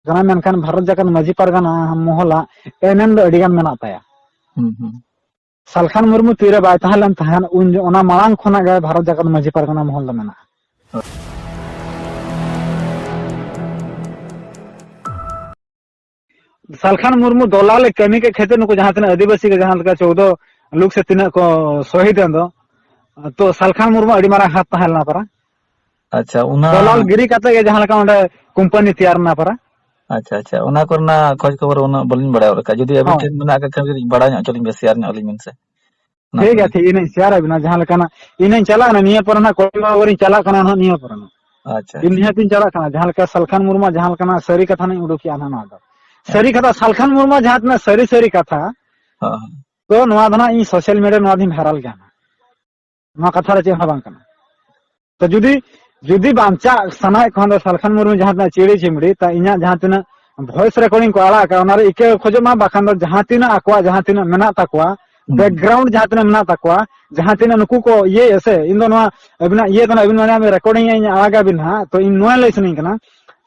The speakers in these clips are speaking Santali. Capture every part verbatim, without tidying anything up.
ᱠᱟᱱᱟ, ᱢᱮᱱᱠᱷᱟᱱ ᱵᱷᱟᱨᱚᱛ ᱡᱟᱠᱟᱛ ᱢᱟᱹᱡᱷᱤ ᱯᱟᱨᱜᱟᱱᱟ ᱢᱚᱦᱚᱞᱟᱜ ᱮᱱᱮᱢ ᱫᱚ ᱟᱹᱰᱤ ᱜᱟᱱ ᱢᱮᱱᱟᱜ ᱛᱟᱭᱟ᱾ ᱦᱩᱸ, ᱦᱩᱸ᱾ ᱥᱟᱞᱠᱷᱟᱱ ᱢᱩᱨᱢᱩ ᱛᱤᱨᱮ ᱵᱟᱭ ᱛᱟᱦᱮᱸ ᱞᱮᱱ ᱛᱟᱦᱮᱸᱫ, ᱩᱱ ᱡᱚ-, ᱚᱱᱟ ᱢᱟᱲᱟᱝ ᱠᱷᱚᱱᱟᱜ ᱜᱮ ᱵᱷᱟᱨᱚᱛ ᱡᱟᱠᱟᱛ ᱢᱟᱹᱡᱷᱤ ᱯᱟᱨᱜᱟᱱᱟ ᱢᱚᱦᱚᱞ ᱫᱚ ᱢᱮᱱᱟᱜᱼᱟ᱾ ᱥᱟᱞᱠᱷᱟᱱ ᱢᱩᱨᱢᱩ ᱫᱚᱞᱟᱞᱮ ᱠᱟᱹᱢᱤ ᱠᱮᱫ ᱠᱷᱟᱹᱛᱤᱨ ᱱᱩᱠᱩ ᱡᱟᱦᱟᱸ ᱛᱤᱱᱟᱹᱜ ᱟᱹᱫᱤᱵᱟᱹᱥᱤ ᱜᱮ ᱡᱟᱦᱟᱸ ᱞᱮᱠᱟ ᱪᱳᱫᱽᱫᱳ ᱞᱩᱠ ᱥᱮ ᱛᱤᱱᱟᱹᱜ ᱠᱚ ᱥᱚᱦᱤᱫ ᱮᱱ ᱫᱚ, ᱛᱚ ᱥᱟᱞᱠᱷᱟᱱ ᱢᱩᱨᱢᱩ ᱟᱹᱰᱤ ᱢᱟᱨᱟᱝ ᱦᱟᱛ ᱛᱟᱦᱮᱸ ᱞᱮᱱᱟ ᱯᱟᱨᱟ᱾ ᱟᱪᱪᱷᱟ, ᱚᱱᱟ ᱫᱚᱞᱟᱞ ᱜᱤᱨᱤ ᱠᱟᱛᱮ ᱜᱮ ᱡᱟᱦᱟᱸ ᱞᱮᱠᱟ ᱚᱸᱰᱮ ᱠᱳᱢᱯᱟᱱᱤ ᱛᱮᱭᱟᱨ ᱮᱱᱟ ᱯᱟᱨᱟ᱾ ᱟᱪᱪᱷᱟ, ᱟᱪᱪᱷᱟ, ᱚᱱᱟ ᱠᱚᱨᱮᱱᱟᱜ ᱠᱷᱚᱡᱽ ᱠᱷᱚᱵᱚᱨ ᱩᱱᱟᱹᱜ ᱵᱟᱹᱞᱤᱧ ᱵᱟᱲᱟᱭ ᱜᱚᱫ ᱠᱟᱜᱼᱟ᱾ ᱡᱩᱫᱤ ᱟᱹᱵᱤᱱ ᱦᱳᱭ᱾ ᱴᱷᱮᱱ ᱢᱮᱱᱟᱜ ᱠᱟᱜ ᱠᱷᱟᱱ ᱠᱟᱹᱴᱤᱡ ᱵᱟᱲᱟᱭ ᱧᱚᱜ ᱦᱚᱪᱚ ᱞᱤᱧ ᱵᱮᱱ, ᱥᱮᱭᱟᱨ ᱧᱚᱜ ᱟᱹᱞᱤᱧ ᱵᱮᱱ ᱥᱮ᱾ ᱚᱱᱟ ᱴᱷᱤᱠ ᱠᱚ ᱜᱮᱭᱟ, ᱞᱤᱧ ᱴᱷᱤᱠ, ᱤᱧ ᱦᱟᱸᱜ ᱤᱧ ᱪᱟᱞᱟᱜ ᱠᱟᱱᱟ ᱱᱤᱭᱟᱹ ᱯᱚᱨᱮ ᱱᱟᱜ ᱠᱚᱭᱮᱠ ᱢᱟᱦᱟ ᱯᱚᱨᱮᱧ ᱪᱟᱞᱟᱜ ᱠᱟᱱᱟ ᱱᱟᱦᱟᱜ ᱱᱤᱭᱟᱹ ᱯᱚᱨᱮ ᱱᱟᱜ᱾ ᱟᱪᱪᱷᱟ, ᱤᱧ ᱟᱪᱪᱷᱟ᱾ ᱱᱤᱦᱟᱹᱛ ᱤᱧ ᱪᱟᱞᱟᱜ ᱠᱟᱱᱟ, ᱡᱟᱦᱟᱸ ᱞᱮᱠᱟ ᱥᱟᱞᱠᱷᱟᱱ ᱢᱩᱨᱢᱩᱣᱟᱜ ᱡᱟᱦᱟᱸ ᱞᱮᱠᱟᱱᱟᱜ ᱥᱟᱹᱨᱤ ᱠᱟᱛᱷᱟ ᱱᱟᱜ ᱤᱧ ᱩᱰᱩᱠᱮᱜᱼᱟ ᱱᱟᱦᱟᱜ ᱱᱚᱣᱟ ᱫᱚ᱾ ᱥᱟᱹᱨᱤ ᱟᱪᱪᱷᱟ᱾ ᱠᱟᱛᱷᱟ, ᱥᱟᱞᱠᱷᱟᱱ ᱢᱩᱨᱢᱩᱣᱟᱜ ᱡᱟᱦᱟᱸ ᱛᱤᱱᱟᱹᱜ ᱥᱟᱹᱨᱤ ᱥᱟᱹᱨᱤ ᱠᱟᱛᱷᱟ, ᱦᱚᱸ, ᱦᱚᱸ᱾ ᱛᱚ ᱱᱚᱣᱟ ᱫᱚ ᱱᱟᱜ ᱤᱧ social media ᱱᱚᱣᱟ ᱫᱚᱧ viral ᱜᱮᱭᱟ ᱱᱟᱜ᱾ ᱱᱚᱣᱟ ᱠᱟᱛᱷᱟ ᱨᱮ ᱪᱮᱫ ᱦᱚᱸ ᱵᱟᱝ ᱠᱟᱱᱟ᱾ ᱛᱚ ᱡᱩᱫᱤ, ᱡᱩᱫᱤ ᱵᱟᱧᱪᱟᱜ ᱥᱟᱱᱟᱭᱮᱫ ᱠᱷᱟᱱ ᱫᱚ ᱥᱟᱞᱠᱷᱟᱱ ᱢᱩᱨᱢᱩ ᱡᱟᱦᱟᱸ ᱛᱤᱱᱟᱹᱜ ᱪᱤᱲᱤ ᱪᱤᱢᱲᱤ, ᱛᱟ ᱤᱧᱟᱹᱜ ᱡᱟᱦᱟᱸ ᱛᱤᱱᱟᱹᱜ voice recording ᱠᱚ ᱟᱲᱟᱜ ᱟᱠᱟᱫ, ᱚᱱᱟ ᱨᱮ ᱤᱠᱟᱹ ᱠᱷᱚᱡᱚᱜ ᱢᱟ, ᱵᱟᱠᱷᱟᱱ ᱫᱚ ᱡᱟᱦᱟᱸ ᱛᱤᱱᱟᱹᱜ ᱟᱠᱚᱣᱟᱜ ᱡᱟᱦᱟᱸ ᱛᱤᱱᱟᱹᱜ ᱢᱮᱱᱟᱜ ᱛᱟᱠᱚᱣᱟ, ᱦᱩᱸ᱾ Background ᱡᱟᱦᱟᱸ ᱛᱤᱱᱟᱹᱜ ᱢᱮᱱᱟᱜ ᱛᱟᱠᱚᱣᱟ, ᱡᱟᱦᱟᱸ ᱛᱤᱱᱟᱹᱜ ᱱᱩᱠᱩ ᱠᱚ ᱤᱭᱟᱹᱭᱟ ᱥᱮ, ᱤᱧ ᱫᱚ ᱱᱚᱣᱟ ᱟᱹᱵᱤᱱᱟᱜ ᱤᱭᱟᱹ ᱠᱟᱱᱟ, ᱟᱹᱵᱤᱱ ᱢᱟᱱᱮ ᱟᱹᱵᱤᱱ recording ᱤᱧ ᱟᱲᱟᱜ ᱟᱵᱤᱱ ᱦᱟᱸᱜ, ᱛᱚ ᱤᱧ ᱱᱚᱣᱟ ᱞᱟᱹᱭ ᱥᱟᱱᱟᱧ ᱠᱟᱱᱟ,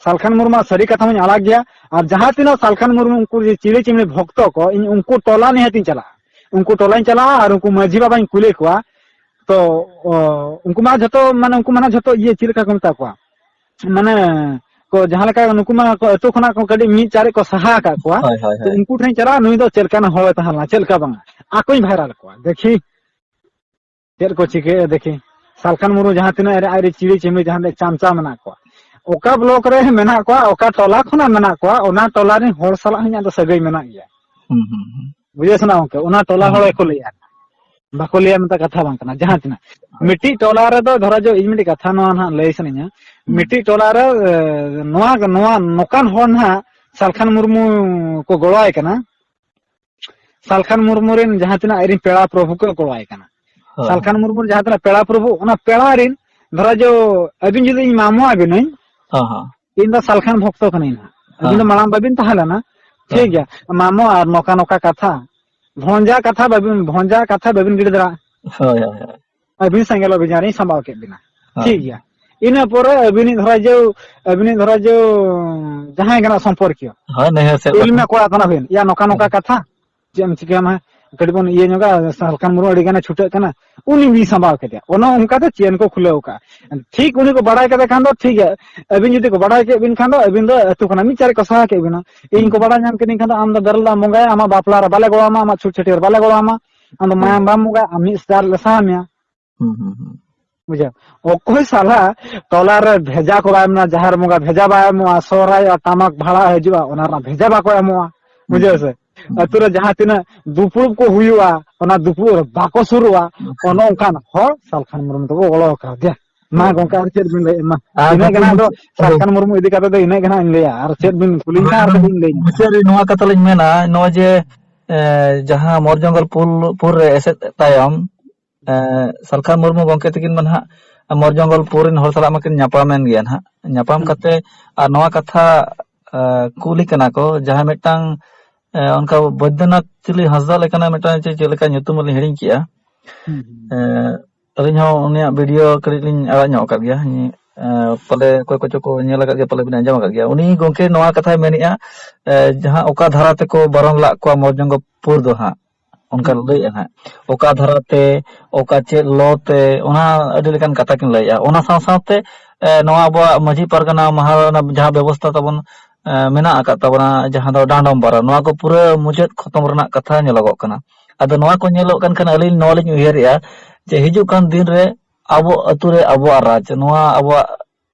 ᱥᱟᱞᱠᱷᱟᱱ ᱢᱩᱨᱢᱩᱣᱟᱜ ᱥᱟᱹᱨᱤ ᱠᱟᱛᱷᱟ ᱢᱟᱧ ᱟᱲᱟᱜ ᱜᱮᱭᱟ, ᱟᱨ ᱡᱟᱦᱟᱸ ᱛᱤᱱᱟᱹᱜ ᱥᱟᱞᱠᱷᱟᱱ ᱢᱩᱨᱢᱩ ᱩᱱᱠᱩ ᱡᱮ ᱪᱤᱲᱤ ᱪᱤᱢᱲᱤ ᱵᱷᱚᱠᱛᱚ ᱠᱚ, ᱤᱧ ᱩᱱᱠᱩ ᱴᱚᱞᱟ ᱱᱤᱦᱟᱹᱛᱤᱧ ᱪᱟᱞᱟᱜᱼᱟ, ᱩᱱᱠᱩ ᱴᱚᱞᱟᱧ ᱪᱟᱞᱟᱜᱼᱟ ᱟᱨ ᱩᱱᱠᱩ ᱢᱟᱹᱡᱷᱤ ᱵᱟᱵᱟᱧ ᱠᱩᱞᱤ ᱠᱚᱣᱟ᱾ ᱛᱚ, ᱚ, ᱩᱱᱠᱩ ᱢᱟ ᱡᱷᱚᱛᱚ, ᱢᱟᱱᱮ, ᱩᱱᱠᱩ ᱢᱟ ᱡᱷᱚᱛᱚ ᱤᱭᱟᱹ, ᱪᱮᱫ ᱞᱮᱠᱟ ᱠᱚ ᱢᱮᱛᱟ ᱠᱚᱣᱟ? ᱢᱟᱱᱮ, ᱠᱚ ᱡᱟᱦᱟᱸ ᱞᱮᱠᱟ ᱱᱩᱠᱩ ᱢᱟ ᱠᱚ ᱟᱹᱛᱩ ᱠᱷᱚᱱᱟᱜ ᱠᱚ ᱠᱟᱹᱴᱤᱡ ᱢᱤᱫ ᱪᱟᱨᱮᱡ ᱠᱚ ᱥᱟᱦᱟ ᱟᱠᱟᱫ ᱠᱚᱣᱟ᱾ ᱦᱳᱭ, ᱦᱳᱭ, ᱛᱚ, ᱦᱳᱭ᱾ ᱩᱱᱠᱩ ᱴᱷᱮᱱ ᱪᱟᱞᱟᱜᱼᱟ, ᱱᱩᱭ ᱫᱚ ᱪᱮᱫ ᱞᱮᱠᱟᱱ ᱦᱚᱲᱮ ᱛᱟᱦᱮᱸ ᱞᱮᱱᱟ, ᱪᱮᱫ ᱞᱮᱠᱟ ᱵᱟᱝᱟ? ᱟᱠᱚᱧ viral ᱠᱚᱣᱟ, ᱫᱮᱠᱷᱤ ᱪᱮᱫ ᱠᱚ ᱪᱤᱠᱟᱹᱭᱟ, ᱫᱮᱠᱷᱤ᱾ ᱥᱟᱞᱠᱷᱟᱱ ᱢᱩᱨᱢᱩ ᱡᱟᱦᱟᱸ ᱛᱤᱱᱟᱹᱜ ᱟᱡ ᱨᱮ ᱪᱤᱲᱤ ᱪᱤᱢᱲᱤ ᱡᱟᱦᱟᱸ ᱛᱤᱱᱟᱹᱜ ᱪᱟᱢᱪᱟ ᱢᱮᱱᱟᱜ ᱠᱚᱣᱟ, ᱚᱠᱟ block ᱨᱮ ᱢᱮᱱᱟᱜ ᱠᱚᱣᱟ, ᱚᱠᱟ ᱴᱚᱞᱟ ᱠᱷᱚᱱᱟᱜ ᱢᱮᱱᱟᱜ ᱠᱚᱣᱟ, ᱚᱱᱟ ᱴᱚᱞᱟ ᱨᱮᱱ ᱦᱚᱲ ᱥᱟᱞᱟᱜ ᱦᱚᱸ ᱤᱧᱟᱹᱜ ᱫᱚ ᱥᱟᱹᱜᱟᱹᱭ ᱢᱮᱱᱟᱜ ᱜᱮᱭᱟ᱾ ᱦᱩᱸ, ᱦᱩᱸ, ᱦᱩᱸ᱾ ᱵᱩᱡᱷᱟᱹᱣ ᱥᱟᱱᱟ ᱜᱚᱝᱠᱮ, ᱚᱱᱟ ᱴᱚᱞᱟ ᱦᱩᱸ, ᱦᱚᱲ ᱦᱩᱸ᱾ ᱜᱮᱠᱚ ᱞᱟᱹᱭᱟ᱾ ᱵᱟᱠᱚ ᱞᱟᱹᱭᱟ ᱢᱮᱱᱛᱮ ᱠᱟᱛᱷᱟ ᱵᱟᱝ ᱠᱟᱱᱟ᱾ ᱡᱟᱦᱟᱸ ᱛᱤᱱᱟᱹᱜ ᱦᱳᱭ᱾ ᱢᱤᱫᱴᱤᱡ ᱴᱚᱞᱟ ᱨᱮᱫᱚ ᱫᱷᱚᱨᱚ ᱡᱚ ᱤᱧ ᱢᱤᱫᱴᱤᱡ ᱠᱟᱛᱷᱟ ᱱᱚᱣᱟ ᱱᱟᱦᱟᱜ ᱞᱟᱹᱭ ᱥᱟᱱᱟᱧᱟ᱾ ᱦᱩᱸ᱾ ᱢᱤᱫᱴᱤᱡ ᱴᱚᱞᱟ ᱨᱮ, ᱮ, ᱱᱚᱣᱟ, ᱱᱚᱣᱟ ᱱᱚᱝᱠᱟᱱ ᱦᱚᱲ ᱱᱟᱦᱟᱜ ᱥᱟᱞᱠᱷᱟᱱ ᱢᱩᱨᱢᱩ ᱠᱚ ᱜᱚᱲᱚᱣᱟᱭ ᱠᱟᱱᱟ᱾ ᱥᱟᱞᱠᱷᱟᱱ ᱢᱩᱨᱢᱩ ᱨᱮᱱ ᱡᱟᱦᱟᱸ ᱛᱤᱱᱟᱹᱜ ᱟᱡ ᱨᱮᱱ ᱯᱮᱲᱟ ᱯᱨᱚᱵᱷᱩ ᱠᱚ ᱜᱚᱲᱚᱣᱟᱭ ᱠᱟᱱᱟ᱾ ᱦᱳᱭ, ᱥᱟᱞᱠᱷᱟᱱ ᱦᱳᱭ᱾ ᱢᱩᱨᱢᱩ ᱨᱮᱱ ᱡᱟᱦᱟᱸ ᱛᱤᱱᱟᱹᱜ ᱯᱮᱲᱟ ᱯᱨᱚᱵᱷᱩ, ᱚᱱᱟ ᱯᱮᱲᱟ ᱨᱮᱱ ᱫᱷᱚᱨᱚ ᱡᱚ ᱟᱹᱵᱤᱱ ᱡᱩᱫᱤ ᱤᱧ ᱢᱟᱢᱚ ᱟᱹᱵᱤᱱᱟᱹᱧ, ᱦᱚᱸ, ᱦᱚᱸ᱾ ᱤᱧ ᱫᱚ ᱥᱟᱞᱠᱷᱟᱱ ᱵᱷᱚᱠᱛᱚ ᱠᱟᱹᱱᱟᱹᱧ ᱱᱟᱦᱟᱜ᱾ ᱦᱚᱸ, ᱟᱹᱵᱤᱱ ᱫᱚ ᱦᱚᱸ᱾ ᱢᱟᱲᱟᱝ ᱵᱟᱹᱵᱤᱱ ᱛᱟᱦᱮᱸ ᱞᱮᱱᱟ᱾ ᱦᱚᱸ, ᱴᱷᱤᱠ ᱜᱮᱭᱟ᱾ ᱦᱚᱸ᱾ ᱢᱟᱢᱚ ᱟᱨ ᱱᱚᱝᱠᱟ ᱱᱚᱝᱠᱟ ᱠᱟᱛᱷᱟ, ᱵᱷᱚᱸᱡᱟ ᱠᱟᱛᱷᱟ ᱵᱟᱹᱵᱤᱱ, ᱵᱷᱚᱸᱡᱟ ᱠᱟᱛᱷᱟ ᱵᱟᱹᱵᱤᱱ ᱜᱤᱰᱤ ᱫᱟᱲᱮᱭᱟᱜᱼᱟ᱾ ᱦᱳᱭ, ᱦᱳᱭ, ᱦᱳᱭ᱾ ᱟᱹᱵᱤᱱ ᱥᱮᱸᱜᱮᱞ ᱚᱵᱷᱤᱡᱟᱱ ᱨᱤᱧ ᱥᱟᱢᱵᱟᱣ ᱠᱮᱫ ᱵᱤᱱᱟ᱾ ᱦᱳᱭ᱾ ᱴᱷᱤᱠ ᱜᱮᱭᱟ᱾ ᱤᱱᱟᱹ ᱯᱚᱨᱮ ᱟᱹᱵᱤᱱᱤᱡ ᱫᱷᱚᱨᱟ ᱡᱮ, ᱟᱹᱵᱤᱱᱤᱡ ᱫᱷᱚᱨᱟ ᱡᱮ ᱡᱟᱦᱟᱸᱭ ᱠᱟᱱᱟ ᱥᱚᱢᱯᱚᱨᱠᱤᱭᱚ, ᱦᱳᱭ, ᱱᱟᱹᱭᱦᱟᱹᱨ ᱥᱮᱫ ᱠᱩᱞᱤ ᱠᱷᱚᱱ᱾ ᱢᱮ ᱠᱚᱲᱟ ᱠᱟᱱᱟ ᱵᱤᱱ, ᱭᱟ ᱱᱚᱝᱠᱟ ᱱᱚᱝᱠᱟ ᱦᱩᱸ᱾ ᱠᱟᱛᱷᱟ, ᱪᱮᱫ ᱮᱢ ᱪᱤᱠᱟᱹᱭᱟ ᱢᱟ, ᱠᱟᱹᱴᱤᱡ ᱵᱚᱱ ᱤᱭᱟᱹ ᱧᱚᱜᱟ, ᱥᱟᱞᱠᱷᱟᱱ ᱢᱩᱨᱢᱩ ᱟᱹᱰᱤ ᱜᱟᱱᱮ ᱪᱷᱩᱴᱟᱹᱜ ᱠᱟᱱᱟ, ᱩᱱᱤ ᱵᱤᱱ ᱥᱟᱢᱵᱟᱣ ᱠᱮᱫᱮᱭᱟ᱾ ᱚᱱᱮ ᱚᱱᱠᱟᱛᱮ ᱪᱮᱱ ᱠᱚ ᱠᱷᱩᱞᱟᱹᱣ ᱠᱟᱜᱼᱟ᱾ ᱴᱷᱤᱠ ᱩᱱᱤ ᱠᱚ ᱵᱟᱲᱟᱭ ᱠᱟᱫᱮ ᱠᱷᱟᱱ ᱫᱚ ᱴᱷᱤᱠ ᱜᱮᱭᱟ, ᱟᱹᱵᱤᱱ ᱡᱩᱫᱤ ᱠᱚ ᱵᱟᱲᱟᱭ ᱠᱮᱫ ᱵᱤᱱ ᱠᱷᱟᱱ ᱫᱚ ᱟᱹᱵᱤᱱ ᱫᱚ ᱟᱹᱛᱩ ᱠᱷᱚᱱᱟᱜ ᱢᱤᱫ ᱪᱟᱨᱮ ᱠᱚ ᱥᱟᱦᱟ ᱠᱮᱫ ᱵᱤᱱᱟ᱾ ᱤᱧ ᱠᱚ ᱦᱩᱸ᱾ ᱵᱟᱲᱟᱭ ᱧᱟᱢ ᱠᱮᱫᱤᱧ ᱠᱷᱟᱱ ᱫᱚ ᱟᱢ ᱫᱚ ᱵᱮᱨᱮᱞ ᱫᱟᱜ ᱮᱢ ᱵᱚᱸᱜᱟᱭᱟ, ᱟᱢᱟᱜ ᱵᱟᱯᱞᱟ ᱨᱮ ᱵᱟᱞᱮ ᱜᱚᱲᱚ ᱟᱢᱟ, ᱟᱢᱟᱜ ᱪᱷᱩᱛ ᱪᱷᱟᱹᱴᱭᱟᱹᱨ ᱵᱟᱞᱮ ᱜᱚᱲᱚ ᱟᱢᱟ, ᱟᱢ ᱫᱚ ᱦᱩᱸ᱾ ᱢᱟᱭᱟᱢ ᱵᱟᱢ ᱵᱚᱸᱜᱟᱭᱟ, ᱟᱢ ᱢᱤᱫ ᱥᱴᱟᱨ ᱞᱮ ᱥᱟᱦᱟ ᱢᱮᱭᱟ᱾ ᱦᱩᱸ, ᱦᱩᱸ, ᱦᱩᱸ᱾ ᱵᱩᱡᱷᱟᱹᱣ? ᱚᱠᱚᱭ ᱥᱟᱞᱟ ᱴᱚᱞᱟ ᱨᱮ ᱵᱷᱮᱡᱟ ᱠᱚ ᱵᱟᱭ ᱮᱢᱟ, ᱡᱟᱦᱮᱨ ᱵᱚᱸᱜᱟ ᱵᱷᱮᱡᱟ ᱵᱟᱭ ᱮᱢᱚᱜᱼᱟ, ᱥᱚᱦᱨᱟᱭᱚᱜᱼᱟ, ᱴᱟᱢᱟᱠ ᱵᱷᱟᱲᱟ ᱦᱤᱡᱩᱜᱼᱟ, ᱚᱱᱟ ᱨᱮᱱᱟᱜ ᱵᱷᱮᱡᱟ ᱵᱟᱠᱚ ᱮᱢᱚᱜᱼᱟ᱾ ᱦᱩᱸ, ᱵᱩᱡᱷᱟᱹᱣ ᱦᱩᱸ, ᱥᱮ? ᱦᱩᱸ᱾ ᱟᱹᱛᱩ ᱨᱮ ᱡᱟᱦᱟᱸ ᱛᱤᱱᱟᱹᱜ ᱫᱩᱯᱲᱩᱵ ᱠᱚ ᱦᱩᱭᱩᱜᱼᱟ, ᱚᱱᱟ ᱫᱩᱯᱲᱩᱵ ᱨᱮ ᱵᱟᱠᱚ ᱥᱩᱨᱩᱜᱼᱟ᱾ ᱟᱪᱪᱷᱟ᱾ ᱚᱱᱮ ᱚᱱᱠᱟᱱ ᱦᱚᱲ ᱥᱟᱞᱠᱷᱟᱱ ᱢᱩᱨᱢᱩ ᱫᱚᱠᱚ ᱜᱚᱲᱚ ᱟᱠᱟᱫᱮᱭᱟ᱾ ᱢᱟ ᱦᱳᱭ᱾ ᱜᱚᱝᱠᱮ, ᱟᱨ ᱪᱮᱫ ᱵᱤᱱ ᱞᱟᱹᱭᱟ? ᱢᱟ, ᱟᱨ ᱤᱱᱟᱹᱜ ᱜᱚᱝᱠᱮ, ᱜᱮ ᱱᱟᱦᱟᱜ ᱫᱚ ᱢᱩᱪᱟᱹᱫ, ᱦᱳᱭ᱾ ᱥᱟᱞᱠᱷᱟᱱ ᱢᱩᱨᱢᱩ ᱤᱫᱤ ᱠᱟᱛᱮ ᱫᱚ ᱤᱱᱟᱹᱜ ᱜᱮ ᱱᱟᱦᱟᱜ ᱤᱧ ᱞᱟᱹᱭᱟ, ᱟᱨ ᱪᱮᱫ ᱵᱤᱱ ᱠᱩᱞᱤᱧ ᱦᱳᱭ, ᱠᱷᱟᱱ ᱟᱨ ᱠᱟᱹᱴᱤᱡ ᱤᱧ ᱞᱟᱹᱭ ᱧᱚᱜᱼᱟ᱾ ᱢᱩᱪᱟᱹᱫ ᱨᱮ ᱱᱚᱣᱟ ᱠᱟᱛᱷᱟ ᱞᱤᱧ ᱢᱮᱱᱟ, ᱱᱚᱜᱼᱚᱭ ᱡᱮ, ᱮ, ᱡᱟᱦᱟᱸ ᱢᱚᱨ ᱡᱚᱝᱜᱚᱞ ᱯᱩᱞ, ᱯᱩᱨ ᱨᱮ ᱮᱥᱮᱫ ᱛᱟᱭᱚᱢ, ᱮ, ᱥᱟᱞᱠᱷᱟᱱ ᱢᱩᱨᱢᱩ ᱜᱚᱝᱠᱮ ᱛᱟᱹᱠᱤᱱ ᱢᱟ ᱱᱟᱦᱟᱜ ᱢᱚᱨ ᱡᱚᱝᱜᱚᱞ ᱯᱩᱨ ᱨᱮᱱ ᱦᱚᱲ ᱥᱟᱞᱟᱜ ᱢᱟᱠᱤᱱ ᱧᱟᱯᱟᱢᱮᱱ ᱜᱮᱭᱟ ᱱᱟᱦᱟᱜ᱾ ᱧᱟᱯᱟᱢ ᱦᱩᱸ᱾ ᱠᱟᱛᱮ ᱟᱨ ᱱᱚᱣᱟ ᱠᱟᱛᱷᱟ, ᱮ, ᱠᱩᱞᱤ ᱠᱟᱱᱟ ᱠᱚ, ᱡᱟᱦᱟᱸ ᱢᱤᱫᱴᱟᱝ, ᱮ, ᱚᱱᱠᱟ ᱵᱳᱭᱫᱚᱱᱟᱛᱷ ᱪᱤᱞᱤ ᱦᱟᱸᱥᱫᱟ ᱞᱮᱠᱟᱱᱟᱜ ᱢᱤᱫᱴᱟᱝ ᱪᱮᱫ, ᱪᱮᱫ ᱞᱮᱠᱟ ᱧᱩᱛᱩᱢ ᱟᱹᱞᱤᱧ ᱦᱤᱲᱤᱧ ᱠᱮᱜᱼᱟ᱾ ᱦᱩᱸ, ᱦᱩᱸ᱾ ᱮ, ᱟᱹᱞᱤᱧ ᱦᱚᱸ ᱩᱱᱤᱭᱟᱜ ᱵᱷᱤᱰᱤᱭᱳ ᱠᱟᱹᱴᱤᱡ ᱞᱤᱧ ᱟᱲᱟᱜ ᱧᱚᱜ ᱟᱠᱟᱫ ᱜᱮᱭᱟ᱾ ᱮ, ᱯᱟᱞᱮ ᱚᱠᱚᱭ ᱠᱚᱪᱚ ᱠᱚ ᱧᱮᱞ ᱟᱠᱟᱫ ᱜᱮᱭᱟ, ᱯᱟᱞᱮ ᱵᱤᱱ ᱟᱸᱡᱚᱢ ᱟᱠᱟᱫ ᱜᱮᱭᱟ᱾ ᱩᱱᱤ ᱜᱚᱝᱠᱮ ᱱᱚᱣᱟ ᱠᱟᱛᱷᱟᱭ ᱢᱮᱱᱮᱫᱼᱟ, ᱮ, ᱡᱟᱦᱟᱸ ᱚᱠᱟ ᱫᱷᱟᱨᱟ ᱛᱮᱠᱚ ᱵᱟᱨᱚᱱ ᱞᱟᱜ ᱠᱚᱣᱟ ᱢᱚᱨᱡᱚᱝᱜᱚ ᱯᱩᱨ ᱫᱚ ᱦᱟᱸᱜ, ᱚᱱᱠᱟ ᱦᱩᱸ, ᱦᱩᱸ᱾ ᱞᱟᱹᱭᱮᱫᱼᱟ ᱦᱟᱸᱜ᱾ ᱚᱠᱟ ᱫᱷᱟᱨᱟ ᱛᱮ, ᱚᱠᱟ ᱪᱮᱫ ᱞᱚ ᱛᱮ, ᱚᱱᱟ ᱟᱹᱰᱤ ᱞᱮᱠᱟᱱ ᱠᱟᱛᱷᱟ ᱠᱤᱱ ᱞᱟᱹᱭᱮᱫᱼᱟ᱾ ᱚᱱᱟ ᱥᱟᱶ ᱥᱟᱶᱛᱮ, ᱮ, ᱱᱚᱣᱟ ᱟᱵᱚᱣᱟᱜ ᱢᱟᱹᱡᱷᱤ ᱯᱟᱨᱜᱟᱱᱟ ᱢᱟᱦᱟ ᱨᱮᱱᱟᱜ ᱡᱟᱦᱟᱸ ᱵᱮᱵᱚᱥᱛᱷᱟ ᱛᱟᱵᱚᱱ, ᱮ, ᱢᱮᱱᱟᱜ ᱟᱠᱟᱫ ᱛᱟᱵᱚᱱᱟ, ᱡᱟᱦᱟᱸ ᱫᱚ ᱰᱟᱸᱰᱚᱢ ᱵᱟᱨᱚᱱ, ᱱᱚᱣᱟ ᱠᱚ ᱯᱩᱨᱟᱹ ᱢᱩᱪᱟᱹᱫ ᱠᱷᱚᱛᱚᱢ ᱨᱮᱱᱟᱜ ᱠᱟᱛᱷᱟ ᱧᱮᱞᱚᱜᱚᱜ ᱠᱟᱱᱟ᱾ ᱟᱫᱚ ᱱᱚᱣᱟ ᱠᱚ ᱧᱮᱞᱚᱜ ᱠᱟᱱ ᱠᱷᱟᱱ ᱟᱹᱞᱤᱧ ᱱᱚᱣᱟ ᱞᱤᱧ ᱩᱭᱦᱟᱹᱨᱮᱜᱼᱟ ᱡᱮ ᱦᱤᱡᱩᱜ ᱠᱟᱱ ᱫᱤᱱ ᱨᱮ ᱟᱵᱚ ᱟᱹᱛᱩ ᱨᱮ ᱟᱵᱚᱣᱟᱜ ᱨᱟᱡᱽ, ᱱᱚᱣᱟ ᱟᱵᱚᱣᱟᱜ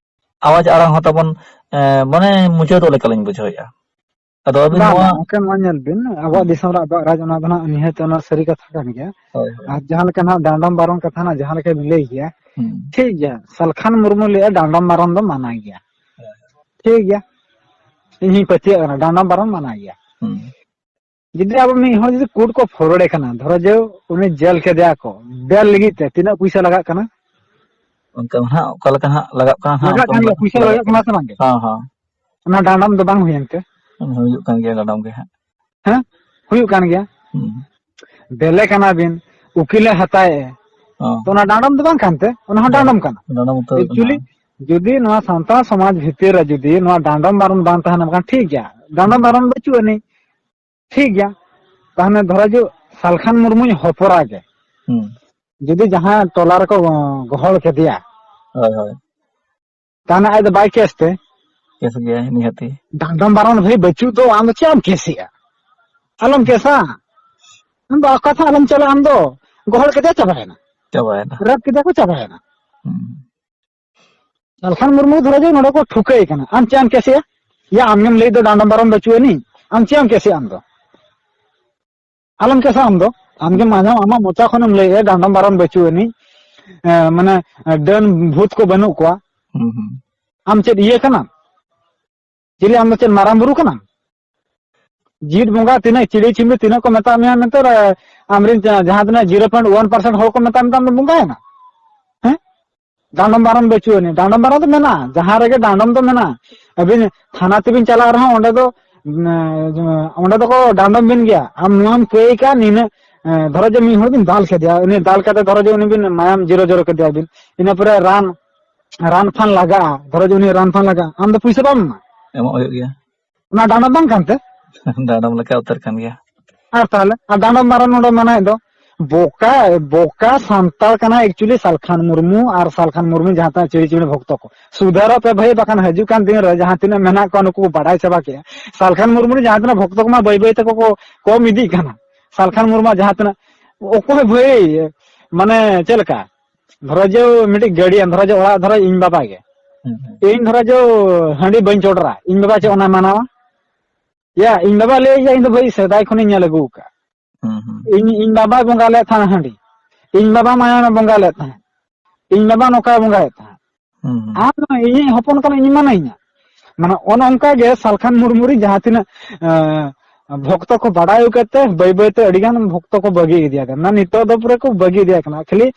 ᱟᱣᱟᱡᱽ ᱟᱲᱟᱝ ᱦᱚᱸ ᱛᱟᱵᱚᱱ, ᱮ, ᱢᱟᱱᱮ ᱢᱩᱪᱟᱹᱫᱚᱜ ᱞᱮᱠᱟᱞᱤᱧ ᱵᱩᱡᱷᱟᱹᱣᱮᱫᱼᱟ᱾ ᱟᱫᱚ ᱟᱹᱵᱤᱱ ᱵᱟᱝ, ᱱᱚᱣᱟ ᱵᱟᱝ, ᱜᱚᱝᱠᱮ, ᱱᱚᱣᱟ ᱧᱮᱞ ᱵᱤᱱ, ᱟᱵᱚᱣᱟᱜ ᱦᱩᱸ᱾ ᱫᱤᱥᱚᱢ ᱨᱮ ᱟᱵᱚᱣᱟᱜ ᱨᱟᱡᱽ, ᱚᱱᱟ ᱫᱚ ᱱᱟᱜ ᱱᱤᱦᱟᱹᱛ ᱚᱱᱟ ᱥᱟᱹᱨᱤ ᱠᱟᱛᱷᱟ ᱠᱟᱱ ᱜᱮᱭᱟ᱾ ᱦᱳᱭ, ᱦᱳᱭ᱾ ᱟᱨ ᱡᱟᱦᱟᱸ ᱞᱮᱠᱟ ᱱᱟᱜ ᱰᱟᱸᱰᱚᱢ ᱵᱟᱨᱚᱱ ᱠᱟᱛᱷᱟ ᱱᱟᱜ ᱡᱟᱦᱟᱸ ᱞᱮᱠᱟ ᱵᱤᱱ ᱞᱟᱹᱭ ᱠᱮᱭᱟ, ᱦᱩᱸ᱾ ᱴᱷᱤᱠ ᱜᱮᱭᱟ, ᱥᱟᱞᱠᱷᱟᱱ ᱢᱩᱨᱢᱩ ᱞᱟᱹᱭᱟ ᱰᱟᱸᱰᱚᱢ ᱵᱟᱨᱚᱱ ᱫᱚ ᱢᱟᱱᱟ ᱜᱮᱭᱟ᱾ ᱦᱳᱭ, ᱦᱳᱭ᱾ ᱴᱷᱤᱠ ᱜᱮᱭᱟ, ᱤᱧ ᱦᱚᱸᱧ ᱯᱟᱹᱛᱭᱟᱹᱜ ᱠᱟᱱᱟ, ᱰᱟᱸᱰᱚᱢ ᱵᱟᱨᱚᱱ ᱢᱟᱱᱟ ᱜᱮᱭᱟ᱾ ᱦᱩᱸ᱾ ᱡᱩᱫᱤ ᱟᱵᱚ ᱢᱤᱫ ᱦᱚᱲ ᱡᱩᱫᱤ ᱠᱳᱨᱴ ᱠᱚ ᱯᱷᱚᱨᱣᱟᱨᱰ ᱮ ᱠᱟᱱᱟ, ᱫᱷᱚᱨᱚ ᱡᱮ ᱩᱱᱤ ᱡᱮᱞ ᱠᱮᱫᱮᱭᱟ ᱠᱚ, ᱵᱮᱞ ᱞᱟᱹᱜᱤᱫ ᱛᱮ ᱛᱤᱱᱟᱹᱜ ᱯᱚᱭᱥᱟ ᱞᱟᱜᱟᱜ ᱠᱟᱱᱟ? ᱚᱱᱠᱟ ᱢᱟ ᱦᱟᱸᱜ ᱚᱠᱟ ᱞᱮᱠᱟ ᱦᱟᱸᱜ ᱞᱟᱜᱟᱜ ᱠᱟᱱᱟ ᱦᱟᱸᱜ, ᱞᱟᱜᱟᱜ ᱚᱱᱠᱟ ᱠᱟᱱ ᱢᱟ ᱜᱮᱭᱟ, ᱯᱚᱭᱥᱟ ᱞᱟᱜᱟᱜ ᱞᱟᱜᱟᱜ ᱠᱟᱱᱟ᱾ ᱠᱟᱱᱟ ᱥᱮ ᱵᱟᱝ ᱜᱮ? ᱦᱚᱸ, ᱦᱚᱸ᱾ ᱚᱱᱟ ᱰᱟᱸᱰᱚᱢ ᱫᱚ ᱵᱟᱝ ᱦᱩᱭᱮᱱ ᱛᱮ? ᱦᱩᱭᱩᱜ ᱠᱟᱱ ᱜᱮᱭᱟ ᱰᱟᱸᱰᱚᱢ ᱜᱮ ᱦᱟᱸᱜ᱾ ᱦᱮᱸ? ᱦᱩᱭᱩᱜ ᱠᱟᱱ ᱜᱮᱭᱟ᱾ ᱦᱩᱸ᱾ ᱵᱮᱞᱮ ᱠᱟᱱᱟ ᱵᱤᱱ, ᱩᱠᱤᱞᱮ ᱦᱟᱛᱟᱭᱮᱫᱼᱟ᱾ ᱦᱚᱸ᱾ ᱛᱚ ᱚᱱᱟ ᱰᱟᱸᱰᱚᱢ ᱫᱚ ᱵᱟᱝ ᱠᱟᱱ ᱛᱮ? ᱚᱱᱟ ᱦᱚᱸ ᱦᱳᱭ᱾ ᱰᱟᱸᱰᱚᱢ ᱠᱟᱱᱟ᱾ ᱰᱟᱸᱰᱚᱢ ᱩᱛᱟᱹᱨ ᱠᱟᱱᱟ᱾ Actually, ᱡᱩᱫᱤ ᱱᱚᱣᱟ ᱥᱟᱱᱛᱟᱲ ᱥᱚᱢᱟᱡᱽ ᱵᱷᱤᱛᱤᱨ ᱨᱮ ᱡᱩᱫᱤ ᱱᱚᱣᱟ ᱰᱟᱸᱰᱚᱢ ᱵᱟᱨᱚᱱ ᱵᱟᱝ ᱛᱟᱦᱮᱱᱟ, ᱵᱟᱠᱷᱟᱱ ᱴᱷᱤᱠ ᱜᱮᱭᱟ, ᱰᱟᱸᱰᱚᱢ ᱵᱟᱨᱚᱱ ᱵᱟᱹᱪᱩᱜ ᱟᱹᱱᱤᱡ, ᱴᱷᱤᱠ ᱜᱮᱭᱟ᱾ ᱛᱟᱦᱚᱞᱮ ᱫᱷᱚᱨᱚ ᱡᱩ ᱥᱟᱞᱠᱷᱟᱱ ᱢᱩᱨᱢᱩᱧ ᱦᱚᱯᱚᱨᱟ ᱜᱮ, ᱦᱩᱸ᱾ ᱡᱩᱫᱤ ᱡᱟᱦᱟᱸ ᱴᱚᱞᱟ ᱨᱮᱠᱚ ᱜᱚᱦᱚᱲ ᱠᱮᱫᱮᱭᱟ, ᱦᱳᱭ, ᱦᱳᱭ᱾ ᱛᱟᱦᱚᱞᱮ ᱟᱡ ᱫᱚ ᱵᱟᱭ ᱠᱮᱥ ᱛᱮ? ᱠᱮᱥ ᱜᱮᱭᱟᱭ ᱱᱤᱦᱟᱹᱛᱤ᱾ ᱰᱟᱸᱰᱚᱢ ᱵᱟᱨᱚᱱ ᱵᱷᱟᱹᱭ ᱵᱟᱹᱪᱩᱜ ᱫᱚ, ᱟᱢ ᱫᱚ ᱪᱮᱫ ᱮᱢ ᱠᱮᱥᱮᱜᱼᱟ? ᱟᱞᱚᱢ ᱠᱮᱥᱟ᱾ ᱟᱢ ᱫᱚ ᱚᱠᱟ ᱥᱮᱫ ᱟᱞᱚᱢ ᱪᱟᱞᱟᱜᱼᱟ, ᱟᱢ ᱫᱚ ᱜᱚᱦᱚᱲ ᱠᱮᱫᱮᱭᱟ, ᱪᱟᱵᱟᱭᱮᱱᱟ᱾ ᱪᱟᱵᱟᱭᱮᱱᱟ᱾ ᱨᱮᱯ ᱠᱮᱫᱮᱭᱟ ᱠᱚ, ᱪᱟᱵᱟᱭᱮᱱᱟ᱾ ᱦᱩᱸ᱾ ᱥᱟᱞᱠᱷᱟᱱ ᱢᱩᱨᱢᱩ ᱫᱷᱚᱨᱚ ᱡᱮ ᱱᱚᱰᱮ ᱠᱚ ᱴᱷᱩᱠᱟᱹᱭ ᱠᱟᱱᱟ, ᱟᱢ ᱪᱮᱫ ᱮᱢ ᱠᱮᱥᱮᱜᱼᱟ? ᱭᱟ, ᱟᱢ ᱜᱮᱢ ᱞᱟᱹᱭ ᱫᱚ ᱰᱟᱸᱰᱚᱢ ᱵᱟᱨᱚᱱ ᱵᱟᱹᱪᱩᱜ ᱟᱹᱱᱤᱡ, ᱟᱢ ᱪᱮᱫ ᱮᱢ ᱠᱮᱥᱮᱜᱼᱟ ᱟᱢ ᱫᱚ? ᱟᱞᱚᱢ ᱠᱮᱥᱟ ᱟᱢ ᱫᱚ, ᱟᱢ ᱜᱮᱢ ᱟᱸᱡᱚᱢ, ᱟᱢᱟᱜ ᱢᱚᱪᱟ ᱠᱷᱚᱱᱮᱢ ᱞᱟᱹᱭᱮᱜᱼᱟ ᱰᱟᱸᱰᱚᱢ ᱵᱟᱨᱚᱱ ᱵᱟᱹᱪᱩᱜ ᱟᱹᱱᱤᱡ, ᱮ, ᱢᱟᱱᱮ, ᱰᱟᱹᱱ ᱵᱷᱩᱛ ᱠᱚ ᱵᱟᱹᱱᱩᱜ ᱠᱚᱣᱟ᱾ ᱦᱩᱸ, ᱦᱩᱸ᱾ ᱟᱢ ᱪᱮᱫ ᱤᱭᱟᱹ ᱠᱟᱱᱟᱢ? ᱪᱤᱞᱤ ᱟᱢ ᱫᱚ ᱪᱮᱫ ᱢᱟᱨᱟᱝ ᱵᱩᱨᱩ ᱠᱟᱱᱟᱢ? ᱡᱤᱣᱤᱫ ᱵᱚᱸᱜᱟ ᱛᱤᱱᱟᱹᱜ ᱪᱤᱲᱤ ᱪᱤᱢᱲᱤ ᱛᱤᱱᱟᱹᱜ ᱠᱚ ᱢᱮᱛᱟᱜ ᱢᱮᱭᱟ ᱢᱮᱱᱛᱮ, ᱟᱨ ᱟᱢᱨᱮᱱ ᱡᱟ-, ᱡᱟᱦᱟᱸ ᱛᱤᱱᱟᱹᱜ zero point one percent ᱦᱚᱲ ᱠᱚ ᱢᱮᱛᱟᱜ ᱢᱮ, ᱟᱢ ᱫᱚᱢ ᱵᱚᱸᱜᱟᱭᱮᱱᱟ? ᱦᱮᱸ? ᱰᱟᱸᱰᱚᱢ ᱵᱟᱨᱚᱱ ᱵᱟᱹᱪᱩᱜ ᱟᱹᱱᱤᱡ, ᱰᱟᱸᱰᱚᱢ ᱵᱟᱨᱚᱱ ᱫᱚ ᱢᱮᱱᱟᱜᱼᱟ, ᱡᱟᱦᱟᱸ ᱨᱮᱜᱮ ᱰᱟᱸᱰᱚᱢ ᱫᱚ ᱢᱮᱱᱟᱜᱼᱟ᱾ ᱟᱹᱵᱤᱱ ᱛᱷᱟᱱᱟ ᱛᱮᱵᱤᱱ ᱪᱟᱞᱟᱜ ᱨᱮᱦᱚᱸ ᱚᱸᱰᱮ ᱫᱚ, ᱩᱸ, ᱚᱸᱰᱮ ᱫᱚᱠᱚ ᱰᱟᱸᱰᱚᱢ ᱵᱤᱱ ᱜᱮᱭᱟ᱾ ᱟᱢ ᱱᱚᱣᱟᱢ ᱠᱟᱹᱭ ᱠᱟᱜᱼᱟ, ᱱᱤᱱᱟᱹᱜ, ᱮᱸ, ᱫᱷᱚᱨᱚ ᱡᱮ ᱢᱤᱫ ᱦᱚᱲ ᱵᱤᱱ ᱫᱟᱞ ᱠᱮᱫᱮᱭᱟ, ᱩᱱᱤ ᱫᱟᱞ ᱠᱟᱛᱮ ᱫᱷᱚᱨᱚ ᱡᱮ ᱩᱱᱤ ᱵᱤᱱ ᱢᱟᱭᱟᱢ ᱡᱤᱨᱚ ᱡᱤᱨᱚ ᱠᱮᱫᱮᱭᱟ ᱵᱤᱱ, ᱤᱱᱟᱹ ᱯᱚᱨᱮ ᱨᱟᱱ, ᱨᱟᱱ ᱯᱷᱟᱱ ᱞᱟᱜᱟᱜᱼᱟ, ᱫᱷᱚᱨᱚ ᱡᱮ ᱩᱱᱤ ᱨᱟᱱ ᱯᱷᱟᱱ ᱞᱟᱜᱟᱜᱼᱟ, ᱟᱢ ᱫᱚ ᱯᱩᱭᱥᱟᱹ ᱵᱟᱢ ᱮᱢᱟ? ᱮᱢᱚᱜ ᱦᱩᱭᱩᱜ ᱜᱮᱭᱟ᱾ ᱚᱱᱟ ᱰᱟᱸᱰᱚᱢ ᱵᱟᱝ ᱠᱟᱱᱛᱮ? ᱰᱟᱸᱰᱚᱢ ᱞᱮᱠᱟ ᱩᱛᱟᱹᱨ ᱠᱟᱱ ᱜᱮᱭᱟ᱾ ᱟᱨ ᱛᱟᱦᱚᱞᱮ, ᱟᱨ ᱰᱟᱸᱰᱚᱢ ᱵᱟᱨᱚᱱ ᱱᱚᱰᱮ ᱢᱟᱱᱟᱭᱮᱫ ᱫᱚ, ᱵᱚᱠᱟ, ᱵᱚᱠᱟ ᱥᱟᱱᱛᱟᱲ ᱠᱟᱱᱟᱭ actually ᱥᱟᱞᱠᱷᱟᱱ ᱢᱩᱨᱢᱩ ᱟᱨ ᱥᱟᱞᱠᱷᱟᱱ ᱢᱩᱨᱢᱩ ᱡᱟᱦᱟᱸ ᱛᱤᱱᱟᱹᱜ ᱪᱤᱲᱤ ᱪᱤᱲᱤ ᱵᱷᱚᱠᱛᱚ ᱠᱚ᱾ ᱥᱩᱫᱷᱟᱹᱨᱚᱜ ᱯᱮ ᱵᱷᱟᱹᱭ, ᱵᱟᱠᱷᱟᱱ ᱦᱤᱡᱩᱜ ᱠᱟᱱ ᱫᱤᱱ ᱨᱮ ᱡᱟᱦᱟᱸ ᱛᱤᱱᱟᱹᱜ ᱢᱮᱱᱟᱜ ᱠᱚᱣᱟ ᱱᱩᱠᱩ ᱠᱚ ᱵᱟᱰᱟᱭ ᱪᱟᱵᱟ ᱠᱮᱜᱼᱟ᱾ ᱥᱟᱞᱠᱷᱟᱱ ᱢᱩᱨᱢᱩ ᱨᱮᱱ ᱡᱟᱦᱟᱸ ᱛᱤᱱᱟᱹᱜ ᱵᱷᱚᱠᱛᱚ ᱠᱚᱢᱟ ᱵᱟᱹᱭ ᱵᱟᱹᱭ ᱛᱮᱠᱚ ᱠᱚ ᱠᱚᱢ ᱤᱫᱤᱜ ᱠᱟᱱᱟ᱾ ᱥᱟᱞᱠᱷᱟᱱ ᱢᱩᱨᱢᱩ ᱡᱟᱦᱟᱸ ᱛᱤᱱᱟᱹᱜ, ᱚᱠᱚᱭ ᱵᱷᱟᱹᱭ, ᱢᱟᱱᱮ ᱪᱮᱫ ᱞᱮᱠᱟ? ᱫᱷᱚᱨᱚ ᱡᱮ ᱢᱤᱫᱴᱤᱡ ᱜᱟᱹᱰᱤᱭᱟᱱ, ᱫᱷᱚᱨᱚ ᱡᱮ ᱚᱲᱟᱜ, ᱫᱷᱚᱨᱚ ᱤᱧ ᱵᱟᱵᱟ ᱜᱮ᱾ ᱦᱩᱸ, ᱦᱩᱸ᱾ ᱤᱧ ᱫᱷᱚᱨᱚ ᱡᱮ ᱦᱟᱺᱰᱤ ᱵᱟᱹᱧ ᱪᱚᱰᱚᱨᱟ, ᱤᱧ ᱵᱟᱵᱟ ᱪᱮᱫ ᱚᱱᱟ ᱢᱟᱱᱟᱣᱟ? ᱭᱟ, ᱤᱧ ᱵᱟᱵᱟ ᱞᱟᱹᱭ ᱜᱮᱭᱟ, ᱤᱧ ᱫᱚ ᱵᱷᱟᱹᱭ ᱥᱮᱫᱟᱭ ᱠᱷᱚᱱᱤᱧ ᱧᱮᱞ ᱟᱹᱜᱩ ᱟᱠᱟᱫᱼᱟ᱾ ᱦᱩᱸ, ᱦᱩᱸ᱾ ᱤᱧ, ᱤᱧ ᱵᱟᱵᱟᱭ ᱵᱚᱸᱜᱟ ᱞᱮᱫ ᱛᱟᱦᱮᱸᱫ ᱦᱟᱺᱰᱤ, ᱤᱧ ᱵᱟᱵᱟ ᱢᱟᱭᱟᱢᱮ ᱵᱚᱸᱜᱟ ᱞᱮᱫ ᱛᱟᱦᱮᱸᱫ, ᱤᱧ ᱵᱟᱵᱟ ᱱᱚᱝᱠᱟᱭ ᱵᱚᱸᱜᱟᱭᱮᱫ ᱛᱟᱦᱮᱸᱫ᱾ ᱦᱩᱸ, ᱦᱩᱸ᱾ ᱟᱢ ᱫᱚ ᱤᱧᱤᱡ ᱦᱚᱯᱚᱱ ᱠᱟᱱᱟ, ᱤᱧ ᱢᱟᱱᱟᱧᱟ᱾ ᱢᱟᱱᱮ ᱚᱱᱮ ᱚᱱᱠᱟ ᱜᱮ ᱥᱟᱞᱠᱷᱟᱱ ᱢᱩᱨᱢᱩ ᱨᱤᱱ ᱡᱟᱦᱟᱸ ᱛᱤᱱᱟᱹᱜ, ᱮᱸ, ᱵᱷᱚᱠᱛᱚ ᱠᱚ ᱵᱟᱰᱟᱭ ᱠᱟᱛᱮ ᱵᱟᱹᱭ ᱵᱟᱹᱭ ᱛᱮ ᱟᱹᱰᱤ ᱜᱟᱱ ᱵᱷᱚᱠᱛᱚ ᱠᱚ ᱵᱟᱹᱜᱤ ᱤᱫᱤᱭᱟᱠᱟᱱᱟ᱾ ᱱᱤᱛᱚᱜ ᱫᱚ ᱯᱩᱨᱟᱹ ᱠᱚ ᱵᱟᱹᱜᱤ ᱤᱫᱤᱭᱟᱠᱟᱱᱟ᱾ ᱠᱷᱟᱹᱞᱤ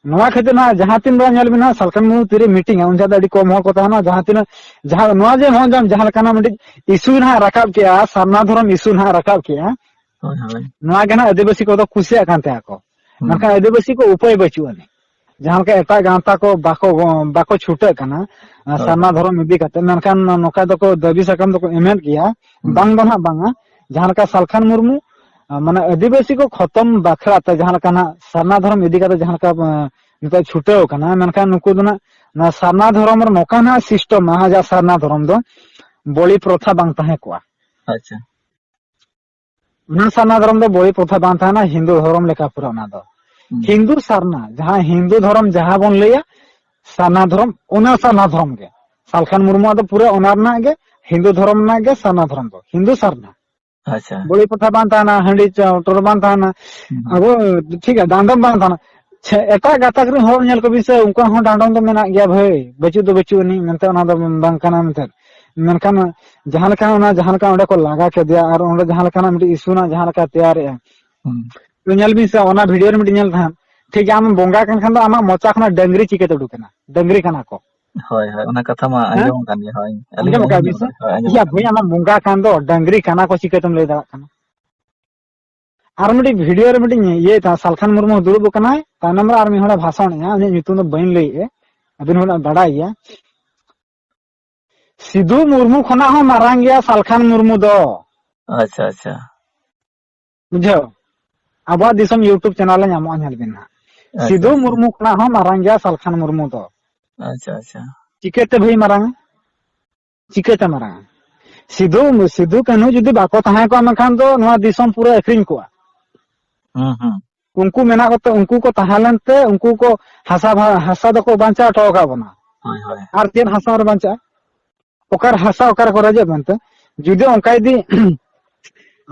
ᱱᱚᱣᱟ ᱠᱷᱟᱹᱛᱤᱨ ᱱᱟᱜ ᱡᱟᱦᱟᱸ ᱛᱤᱱ ᱵᱮᱲᱟ ᱧᱮᱞ ᱵᱤᱱ ᱦᱟᱸᱜ ᱥᱟᱞᱠᱷᱟᱱ ᱢᱩᱨᱢᱩ ᱛᱤᱨᱮ meeting ᱟ, ᱩᱱ ᱡᱚᱠᱷᱟᱡ ᱫᱚ ᱟᱹᱰᱤ ᱠᱚᱢ ᱦᱚᱲ ᱠᱚ ᱛᱟᱦᱮᱱᱟ᱾ ᱡᱟᱦᱟᱸ ᱛᱤᱱᱟᱹᱜ, ᱡᱟᱦᱟᱸ, ᱱᱚᱣᱟ ᱡᱮ ᱱᱚᱜᱼᱚᱭ ᱡᱟᱦᱟᱸ, ᱡᱟᱦᱟᱸ ᱞᱮᱠᱟᱱᱟᱜ ᱢᱤᱫᱴᱤᱡ issue ᱱᱟᱦᱟᱜ ᱨᱟᱠᱟᱵ ᱠᱮᱜᱼᱟ, ᱥᱟᱨᱱᱟ ᱫᱷᱚᱨᱚᱢ issue ᱱᱟᱦᱟᱜ ᱨᱟᱠᱟᱵ ᱠᱮᱜᱼᱟ, ᱦᱳᱭ, ᱦᱳᱭ᱾ ᱱᱚᱣᱟ ᱜᱮ ᱱᱟᱦᱟᱜ ᱟᱹᱫᱤᱵᱟᱹᱥᱤ ᱠᱚᱫᱚ ᱠᱩᱥᱤᱭᱟᱜ ᱠᱟᱱ ᱛᱟᱦᱮᱸ ᱟᱠᱚ᱾ ᱦᱩᱸ᱾ ᱢᱮᱱᱠᱷᱟᱱ ᱟᱹᱫᱤᱵᱟᱹᱥᱤ ᱠᱚ ᱩᱯᱟᱹᱭ ᱵᱟᱹᱪᱩᱜ ᱟᱹᱱᱤᱡ᱾ ᱡᱟᱦᱟᱸ ᱞᱮᱠᱟ ᱮᱴᱟᱜ ᱜᱟᱶᱛᱟ ᱠᱚ ᱵᱟᱠᱚ, ᱵᱟᱠᱚ ᱪᱷᱩᱴᱟᱹᱜ ᱠᱟᱱᱟ, ᱟᱸ, ᱦᱳᱭ, ᱥᱟᱨᱱᱟ ᱦᱳᱭ᱾ ᱫᱷᱚᱨᱚᱢ ᱤᱫᱤ ᱠᱟᱛᱮ, ᱢᱮᱱᱠᱷᱟᱱ ᱱᱚᱝᱠᱟ ᱫᱚᱠᱚ ᱫᱟᱹᱵᱤ ᱥᱟᱠᱟᱢ ᱫᱚᱠᱚ ᱮᱢᱮᱫ ᱜᱮᱭᱟ᱾ ᱦᱩᱸ᱾ ᱵᱟᱝ ᱫᱚ ᱱᱟᱦᱟᱜ ᱵᱟᱝᱟ, ᱡᱟᱦᱟᱸ ᱞᱮᱠᱟ ᱥᱟᱞᱠᱷᱟᱱ ᱢᱩᱨᱢᱩ, ᱟᱸ, ᱢᱟᱱᱮ ᱟᱹᱫᱤᱵᱟᱹᱥᱤ ᱠᱚ ᱠᱷᱚᱛᱚᱢ ᱵᱟᱠᱷᱨᱟ ᱛᱮ ᱡᱟᱦᱟᱸ ᱞᱮᱠᱟ ᱱᱟᱦᱟᱜ ᱥᱟᱨᱱᱟ ᱫᱷᱚᱨᱚᱢ ᱤᱫᱤ ᱠᱟᱛᱮ ᱡᱟᱦᱟᱸ ᱞᱮᱠᱟ, ᱟᱸ, ᱱᱤᱛᱚᱜ ᱪᱷᱩᱴᱟᱹᱣ ᱠᱟᱱᱟ, ᱢᱮᱱᱠᱷᱟᱱ ᱱᱩᱠᱩ ᱫᱚ ᱱᱟᱦᱟᱜ ᱱᱚᱣᱟ ᱥᱟᱨᱱᱟ ᱫᱷᱚᱨᱚᱢ ᱨᱮ ᱱᱚᱝᱠᱟ ᱱᱟᱦᱟᱜ system ᱢᱮᱱᱟᱜᱼᱟ, ᱡᱟᱦᱟᱸ ᱥᱟᱨᱱᱟ ᱫᱷᱚᱨᱚᱢ ᱫᱚ ᱵᱚᱲᱤ ᱯᱨᱚᱛᱷᱟ ᱵᱟᱝ ᱛᱟᱦᱮᱸ ᱠᱚᱜᱼᱟ᱾ ᱟᱪᱪᱷᱟ᱾ ᱚᱱᱟ ᱥᱟᱨᱱᱟ ᱫᱷᱚᱨᱚᱢ ᱫᱚ ᱵᱚᱲᱤ ᱯᱨᱚᱛᱷᱟ ᱵᱟᱝ ᱛᱟᱦᱮᱱᱟ, ᱦᱤᱱᱫᱩ ᱫᱷᱚᱨᱚᱢ ᱞᱮᱠᱟ ᱯᱩᱨᱟᱹ ᱚᱱᱟ ᱫᱚ᱾ ᱦᱩᱸ᱾ ᱦᱤᱱᱫᱩ ᱥᱟᱨᱱᱟ, ᱡᱟᱦᱟᱸ ᱦᱤᱱᱫᱩ ᱫᱷᱚᱨᱚᱢ ᱡᱟᱦᱟᱸ ᱵᱚᱱ ᱞᱟᱹᱭᱟ, ᱥᱟᱨᱱᱟ ᱫᱷᱚᱨᱚᱢ, ᱚᱱᱟ ᱥᱟᱨᱱᱟ ᱫᱷᱚᱨᱚᱢ ᱜᱮ᱾ ᱥᱟᱞᱠᱷᱟᱱ ᱢᱩᱨᱢᱩᱣᱟᱜ ᱫᱚ ᱯᱩᱨᱟᱹ ᱚᱱᱟ ᱨᱮᱱᱟᱜ ᱜᱮ, ᱦᱤᱱᱫᱩ ᱫᱷᱚᱨᱚᱢ ᱨᱮᱱᱟᱜ ᱜᱮ ᱥᱟᱨᱱᱟ ᱫᱷᱚᱨᱚᱢ ᱫᱚ, ᱦᱤᱱᱫᱩ ᱥᱟᱨᱱᱟ᱾ ᱟᱪᱪᱷᱟ᱾ ᱵᱚᱲᱤ ᱯᱨᱚᱛᱷᱟ ᱵᱟᱝ ᱛᱟᱦᱮᱱᱟ, ᱦᱟᱺᱰᱤ ᱪᱚᱴᱚᱨ ᱵᱟᱝ ᱛᱟᱦᱮᱱᱟ, ᱦᱩᱸ, ᱦᱩᱸ᱾ ᱟᱵᱚ, ᱴᱷᱤᱠ ᱜᱮᱭᱟ, ᱰᱟᱸᱰᱚᱢ ᱵᱟᱝ ᱛᱟᱦᱮᱱᱟ᱾ ᱪᱷᱮ, ᱮᱴᱟᱜ ᱜᱟᱛᱟᱠ ᱨᱮᱱ ᱦᱚᱲ ᱧᱮᱞ ᱠᱚᱵᱤᱱ ᱥᱮ, ᱩᱱᱠᱩᱣᱟᱜ ᱦᱚᱸ ᱰᱟᱸᱰᱚᱢ ᱫᱚ ᱢᱮᱱᱟᱜ ᱜᱮᱭᱟ ᱵᱷᱟᱹᱭ, ᱵᱟᱹᱪᱩᱜ ᱫᱚ ᱵᱟᱹᱪᱩᱜ ᱟᱹᱱᱤᱡ ᱢᱮᱱᱛᱮ ᱚᱱᱟ ᱫᱚ ᱵᱟᱝ ᱠᱟᱱᱟ ᱢᱮᱱᱛᱮ᱾ ᱢᱮᱱᱠᱷᱟᱱ ᱡᱟᱦᱟᱸ ᱞᱮᱠᱟ ᱚᱱᱟ, ᱡᱟᱦᱟᱸ ᱞᱮᱠᱟ ᱚᱸᱰᱮ ᱠᱚ ᱞᱟᱜᱟ ᱠᱮᱫᱮᱭᱟ ᱟᱨ ᱚᱸᱰᱮ ᱡᱟᱦᱟᱸ ᱞᱮᱠᱟᱱᱟᱜ ᱢᱤᱫᱴᱤᱡ issue ᱨᱮᱱᱟᱜ ᱡᱟᱦᱟᱸ ᱞᱮᱠᱟ ᱛᱮᱭᱟᱨᱮᱜᱼᱟ, ᱦᱩᱸ᱾ ᱛᱚ ᱧᱮᱞ ᱵᱤᱱ ᱥᱮ, ᱚᱱᱟ video ᱨᱮ ᱢᱤᱫᱴᱤᱡ ᱧᱮᱞ ᱛᱟᱦᱮᱸᱫ, ᱴᱷᱤᱠ ᱜᱮᱭᱟ, ᱟᱢᱮᱢ ᱵᱚᱸᱜᱟ ᱠᱟᱱ ᱠᱷᱟᱱ ᱫᱚ ᱟᱢᱟᱜ ᱢᱚᱪᱟ ᱠᱷᱚᱱᱟᱜ ᱰᱟᱹᱝᱨᱤ ᱪᱤᱠᱟᱹᱛᱮ ᱩᱰᱩᱠᱮᱱᱟ? ᱰᱟᱹᱝᱨᱤ ᱠᱟᱱᱟ ᱠᱚ᱾ ᱦᱳᱭ, ᱦᱳᱭ, ᱚᱱᱟ ᱠᱟᱛᱷᱟ ᱢᱟ ᱦᱮᱸ? ᱟᱸᱡᱚᱢ ᱟᱠᱟᱱ ᱜᱮᱭᱟ, ᱦᱳᱭ᱾ ᱟᱹᱞᱤᱧ ᱟᱸᱡᱚᱢ ᱦᱚᱸ ᱟᱠᱟᱫ ᱟᱸᱡᱚᱢ ᱵᱤᱱ ᱥᱮ? ᱟᱠᱟᱫ, ᱦᱳᱭ, ᱟᱸᱡᱚᱢ ᱤᱭᱟ ᱟᱠᱟᱫ ᱵᱷᱟᱹᱭ, ᱜᱮᱭᱟ᱾ ᱟᱢᱟᱜ ᱵᱚᱸᱜᱟ ᱠᱟᱱ ᱫᱚ ᱰᱟᱹᱝᱨᱤ ᱠᱟᱱᱟ ᱠᱚ, ᱪᱤᱠᱟᱹᱛᱮᱢ ᱞᱟᱹᱭ ᱫᱟᱲᱮᱭᱟᱜ ᱠᱟᱱᱟ? ᱟᱨ ᱢᱤᱫᱴᱤᱡ video ᱨᱮ ᱢᱤᱫᱴᱤᱡ ᱤᱭᱟᱹᱭ ᱛᱟᱦᱮᱸ, ᱥᱟᱞᱠᱷᱟᱱ ᱢᱩᱨᱢᱩ ᱫᱩᱲᱩᱵ ᱟᱠᱟᱱᱟᱭ, ᱛᱟᱭᱱᱚᱢ ᱨᱮ ᱟᱨ ᱢᱤᱫ ᱦᱚᱲᱮ ᱵᱷᱟᱥᱚᱱᱮᱜᱼᱟ, ᱩᱱᱤᱭᱟᱜ ᱧᱩᱛᱩᱢ ᱫᱚ ᱵᱟᱹᱧ ᱞᱟᱹᱭᱮᱫᱼᱟ, ᱟᱹᱵᱤᱱ ᱦᱚᱸ ᱵᱟᱲᱟᱭ ᱜᱮᱭᱟ᱾ ᱥᱤᱫᱩ ᱢᱩᱨᱢᱩ ᱠᱷᱚᱱᱟᱜ ᱦᱚᱸ ᱢᱟᱨᱟᱝ ᱜᱮᱭᱟ ᱥᱟᱞᱠᱷᱟᱱ ᱢᱩᱨᱢᱩ ᱫᱚ᱾ ᱟᱪᱪᱷᱟ, ᱟᱪᱪᱷᱟ᱾ ᱵᱩᱡᱷᱟᱹᱣ? ᱟᱵᱚᱣᱟᱜ ᱫᱤᱥᱚᱢ YouTube channel ᱨᱮ ᱧᱟᱢᱚᱜᱼᱟ, ᱧᱮᱞ ᱵᱤᱱ ᱦᱟᱸᱜ᱾ ᱟᱪᱪᱷᱟ, ᱥᱤᱫᱩ ᱟᱪᱪᱷᱟ᱾ ᱢᱩᱨᱢᱩ ᱠᱷᱚᱱᱟᱜ ᱦᱚᱸ ᱢᱟᱨᱟᱝ ᱜᱮᱭᱟ ᱥᱟᱞᱠᱷᱟᱱ ᱢᱩᱨᱢᱩ ᱫᱚ᱾ ᱟᱪᱪᱷᱟ, ᱟᱪᱪᱷᱟ᱾ ᱪᱤᱠᱟᱹᱛᱮ ᱵᱷᱟᱹᱭ ᱢᱟᱨᱟᱝᱟ? ᱪᱤᱠᱟᱹᱛᱮ ᱢᱟᱨᱟᱝᱟ? ᱥᱤᱫᱩ, ᱥᱤᱫᱩ ᱠᱟᱹᱱᱦᱩ ᱡᱩᱫᱤ ᱵᱟᱠᱚ ᱛᱟᱦᱮᱸ ᱠᱚᱜᱼᱟ, ᱢᱮᱱᱠᱷᱟᱱ ᱫᱚ ᱱᱚᱣᱟ ᱫᱤᱥᱚᱢ ᱯᱩᱨᱟᱹ ᱟᱹᱠᱷᱨᱤᱧ ᱠᱚᱜᱼᱟ᱾ ᱦᱩᱸ, ᱦᱩᱸ᱾ ᱩᱱᱠᱩ ᱢᱮᱱᱟᱜ ᱠᱚᱛᱮ, ᱩᱱᱠᱩ ᱠᱚ ᱛᱟᱦᱮᱸ ᱞᱮᱱᱛᱮ, ᱩᱱᱠᱩ ᱠᱚ ᱦᱟᱥᱟ ᱵᱷᱟ-, ᱦᱟᱥᱟ ᱫᱚᱠᱚ ᱵᱟᱧᱪᱟᱣ ᱦᱚᱴᱚ ᱟᱠᱟᱫ ᱵᱚᱱᱟ᱾ ᱦᱳᱭ, ᱦᱳᱭ᱾ ᱟᱨ ᱪᱮᱫ ᱦᱟᱥᱟ ᱨᱮ ᱵᱟᱧᱪᱟᱜᱼᱟ? ᱚᱠᱟᱨᱮ ᱦᱟᱥᱟ, ᱚᱠᱟᱨᱮ ᱠᱚ ᱨᱮᱡᱮᱫ ᱢᱮᱱᱛᱮ? ᱡᱩᱫᱤ ᱚᱱᱠᱟ ᱡᱩᱫᱤ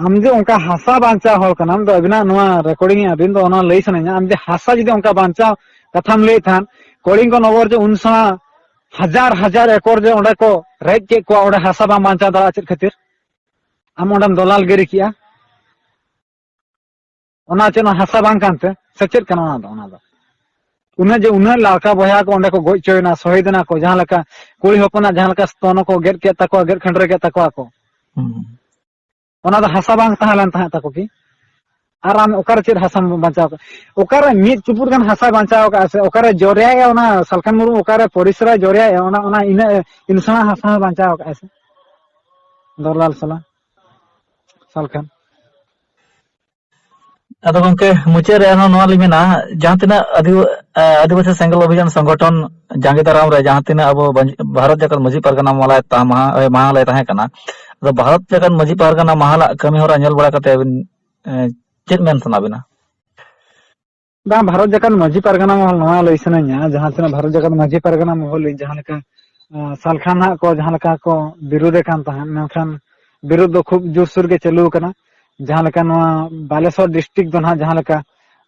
ᱟᱢ ᱡᱮ ᱚᱱᱠᱟ ᱦᱟᱥᱟ ᱵᱟᱧᱪᱟᱣ ᱦᱚᱲ ᱠᱟᱱᱟᱢ, ᱫᱚ ᱟᱵᱤᱱᱟᱜ ᱱᱚᱣᱟ recording ᱟᱹᱵᱤᱱ ᱫᱚ ᱚᱱᱟ ᱞᱟᱹᱭ ᱥᱟᱱᱟᱧᱟ, ᱟᱢ ᱡᱮ ᱦᱟᱥᱟ ᱡᱩᱫᱤ ᱚᱱᱠᱟ ᱵᱟᱧᱪᱟᱣ ᱠᱟᱛᱷᱟᱢ ᱞᱟᱹᱭᱮᱫ ᱠᱷᱟᱱ, ᱠᱚᱲᱤᱝᱜᱚ ᱱᱚᱜᱚᱨ ᱡᱮ ᱩᱱ ᱥᱮᱬᱟ ᱦᱟᱡᱟᱨ ᱦᱟᱡᱟᱨ ᱮᱠᱚᱨ ᱡᱮ ᱚᱸᱰᱮ ᱠᱚ ᱨᱮᱡ ᱠᱮᱫ ᱠᱚᱣᱟ, ᱚᱸᱰᱮ ᱦᱟᱥᱟ ᱵᱟᱢ ᱵᱟᱧᱪᱟᱣ ᱫᱟᱲᱮᱭᱟᱜᱼᱟ ᱪᱮᱫ ᱠᱷᱟᱹᱛᱤᱨ? ᱟᱢ ᱚᱸᱰᱮᱢ ᱫᱚᱞᱟᱞᱜᱤᱨᱤ ᱠᱮᱜᱼᱟ᱾ ᱚᱱᱟ ᱪᱮᱫ ᱚᱱᱟ ᱦᱟᱥᱟ ᱵᱟᱝ ᱠᱟᱱᱛᱮ ᱥᱮ ᱪᱮᱫ ᱠᱟᱱᱟ ᱚᱱᱟ ᱫᱚ? ᱚᱱᱟ ᱫᱚ ᱩᱱᱟᱹᱜ ᱡᱮ ᱩᱱᱟᱹᱜ ᱞᱟᱲᱠᱟ ᱵᱚᱭᱦᱟ ᱠᱚ ᱚᱸᱰᱮ ᱠᱚ ᱜᱚᱡ ᱦᱚᱪᱚᱭᱮᱱᱟ, ᱥᱚᱦᱤᱫ ᱮᱱᱟ ᱠᱚ, ᱡᱟᱦᱟᱸ ᱞᱮᱠᱟ ᱠᱩᱲᱤ ᱦᱚᱯᱚᱱᱟᱜ ᱡᱟᱦᱟᱸ ᱞᱮᱠᱟ ᱥᱛᱚᱱᱚ ᱠᱚ ᱜᱮᱫ ᱠᱮᱫ ᱛᱟᱠᱚᱣᱟ, ᱜᱮᱫ ᱠᱷᱟᱹᱱᱰᱨᱟᱹ ᱠᱮᱫ ᱛᱟᱠᱚᱣᱟ ᱠᱚ᱾ ᱦᱩᱸ᱾ ᱚᱱᱟ ᱫᱚ ᱦᱟᱥᱟ ᱵᱟᱝ ᱛᱟᱦᱮᱸ ᱞᱮᱱ ᱛᱟᱦᱮᱸᱫ ᱛᱟᱠᱚ ᱠᱤ? ᱟᱨ ᱟᱢ ᱚᱠᱟᱨᱮ ᱪᱮᱫ ᱦᱟᱥᱟᱢ ᱵᱟᱧᱪᱟᱣ ᱠᱟᱜᱼᱟ? ᱚᱠᱟᱨᱮ ᱢᱤᱫ ᱪᱩᱯᱩᱫ ᱜᱟᱱ ᱦᱟᱥᱟ ᱵᱟᱧᱪᱟᱣ ᱠᱟᱜᱼᱟ ᱥᱮ ᱚᱠᱟᱨᱮ ᱡᱚᱨᱭᱟᱭᱟ ᱚᱱᱟ ᱥᱟᱞᱠᱷᱟᱱ ᱢᱩᱨᱢᱩ, ᱚᱠᱟᱨᱮ ᱯᱚᱨᱤᱥᱨᱟᱭ ᱡᱚᱨᱭᱟᱭᱟ ᱚᱱᱟ, ᱚᱱᱟ ᱤᱱᱟᱹᱜ ᱤᱱᱥᱟᱱᱟ ᱦᱟᱥᱟ ᱦᱚᱸ ᱵᱟᱧᱪᱟᱣ ᱠᱟᱜᱼᱟ ᱥᱮ ᱫᱚᱞᱟᱞ ᱥᱟᱞᱟ ᱥᱟᱞᱠᱷᱟᱱ? ᱟᱫᱚ ᱜᱚᱝᱠᱮ, ᱢᱩᱪᱟᱹᱫ ᱨᱮ ᱟᱨᱦᱚᱸ ᱱᱚᱣᱟ ᱞᱤᱧ ᱢᱮᱱᱟ, ᱡᱟᱦᱟᱸ ᱛᱤᱱᱟᱹᱜ ᱟᱹᱫᱤᱵᱟᱹ-, ᱮ, ᱟᱹᱫᱤᱵᱟᱹᱥᱤ ᱥᱮᱸᱜᱮᱞ ᱚᱵᱷᱤᱡᱟᱱ ᱥᱚᱝᱜᱚᱴᱷᱚᱱ ᱡᱟᱸᱜᱮ ᱫᱟᱨᱟᱢ ᱨᱮ ᱡᱟᱦᱟᱸ ᱛᱤᱱᱟᱹᱜ ᱟᱵᱚ ᱵᱟᱧ-, ᱵᱷᱟᱨᱚᱛ ᱡᱟᱠᱟᱛ ᱢᱟᱹᱡᱷᱤ ᱯᱟᱨᱜᱟᱱᱟ ᱢᱟᱦᱟᱞᱟ ᱛᱟ-, ᱢᱟᱦᱟ, ᱮ, ᱢᱟᱦᱟᱞᱟ ᱛᱟᱦᱮᱸ ᱠᱟᱱᱟ, ᱟᱫᱚ ᱵᱷᱟᱨᱚᱛ ᱡᱟᱠᱟᱛ ᱢᱟᱹᱡᱷᱤ ᱯᱟᱨᱜᱟᱱᱟ ᱢᱟᱦᱟᱞᱟ ᱠᱟᱹᱢᱤ ᱦᱚᱨᱟ ᱧᱮᱞ ᱵᱟᱲᱟ ᱠᱟᱛᱮ ᱟᱹᱵᱤᱱ, ᱮ, ᱪᱮᱫ ᱢᱮᱱ ᱥᱟᱱᱟ ᱵᱤᱱᱟ? ᱵᱟᱝ, ᱵᱷᱟᱨᱚᱛ ᱡᱟᱠᱟᱛ ᱢᱟᱹᱡᱷᱤ ᱯᱟᱨᱜᱟᱱᱟ ᱢᱚᱦᱚᱞ ᱱᱚᱣᱟ ᱞᱟᱹᱭ ᱥᱟᱱᱟᱧᱟ, ᱡᱟᱦᱟᱸ ᱛᱤᱱᱟᱹᱜ ᱵᱷᱟᱨᱚᱛ ᱡᱟᱠᱟᱛ ᱢᱟᱹᱡᱷᱤ ᱯᱟᱨᱜᱟᱱᱟ ᱢᱚᱦᱚᱞ ᱨᱮᱱ ᱡᱟᱦᱟᱸ ᱞᱮᱠᱟ, ᱟᱸ, ᱥᱟᱞᱠᱷᱟᱱ ᱦᱟᱸᱜ ᱠᱚ ᱡᱟᱦᱟᱸ ᱞᱮᱠᱟ ᱠᱚ ᱵᱤᱨᱳᱫᱮ ᱠᱟᱱ ᱛᱟᱦᱮᱸᱫ, ᱢᱮᱱᱠᱷᱟᱱ ᱵᱤᱨᱳᱫ ᱫᱚ ᱠᱷᱩᱵ ᱡᱳᱨᱥᱳᱨ ᱜᱮ ᱪᱟᱹᱞᱩ ᱟᱠᱟᱱᱟ᱾ ᱡᱟᱦᱟᱸ ᱞᱮᱠᱟ ᱱᱚᱣᱟ ᱵᱟᱞᱮᱥᱚᱨ ᱰᱤᱥᱴᱨᱤᱠᱴ ᱫᱚ ᱱᱟᱦᱟᱜ ᱡᱟᱦᱟᱸ ᱞᱮᱠᱟ,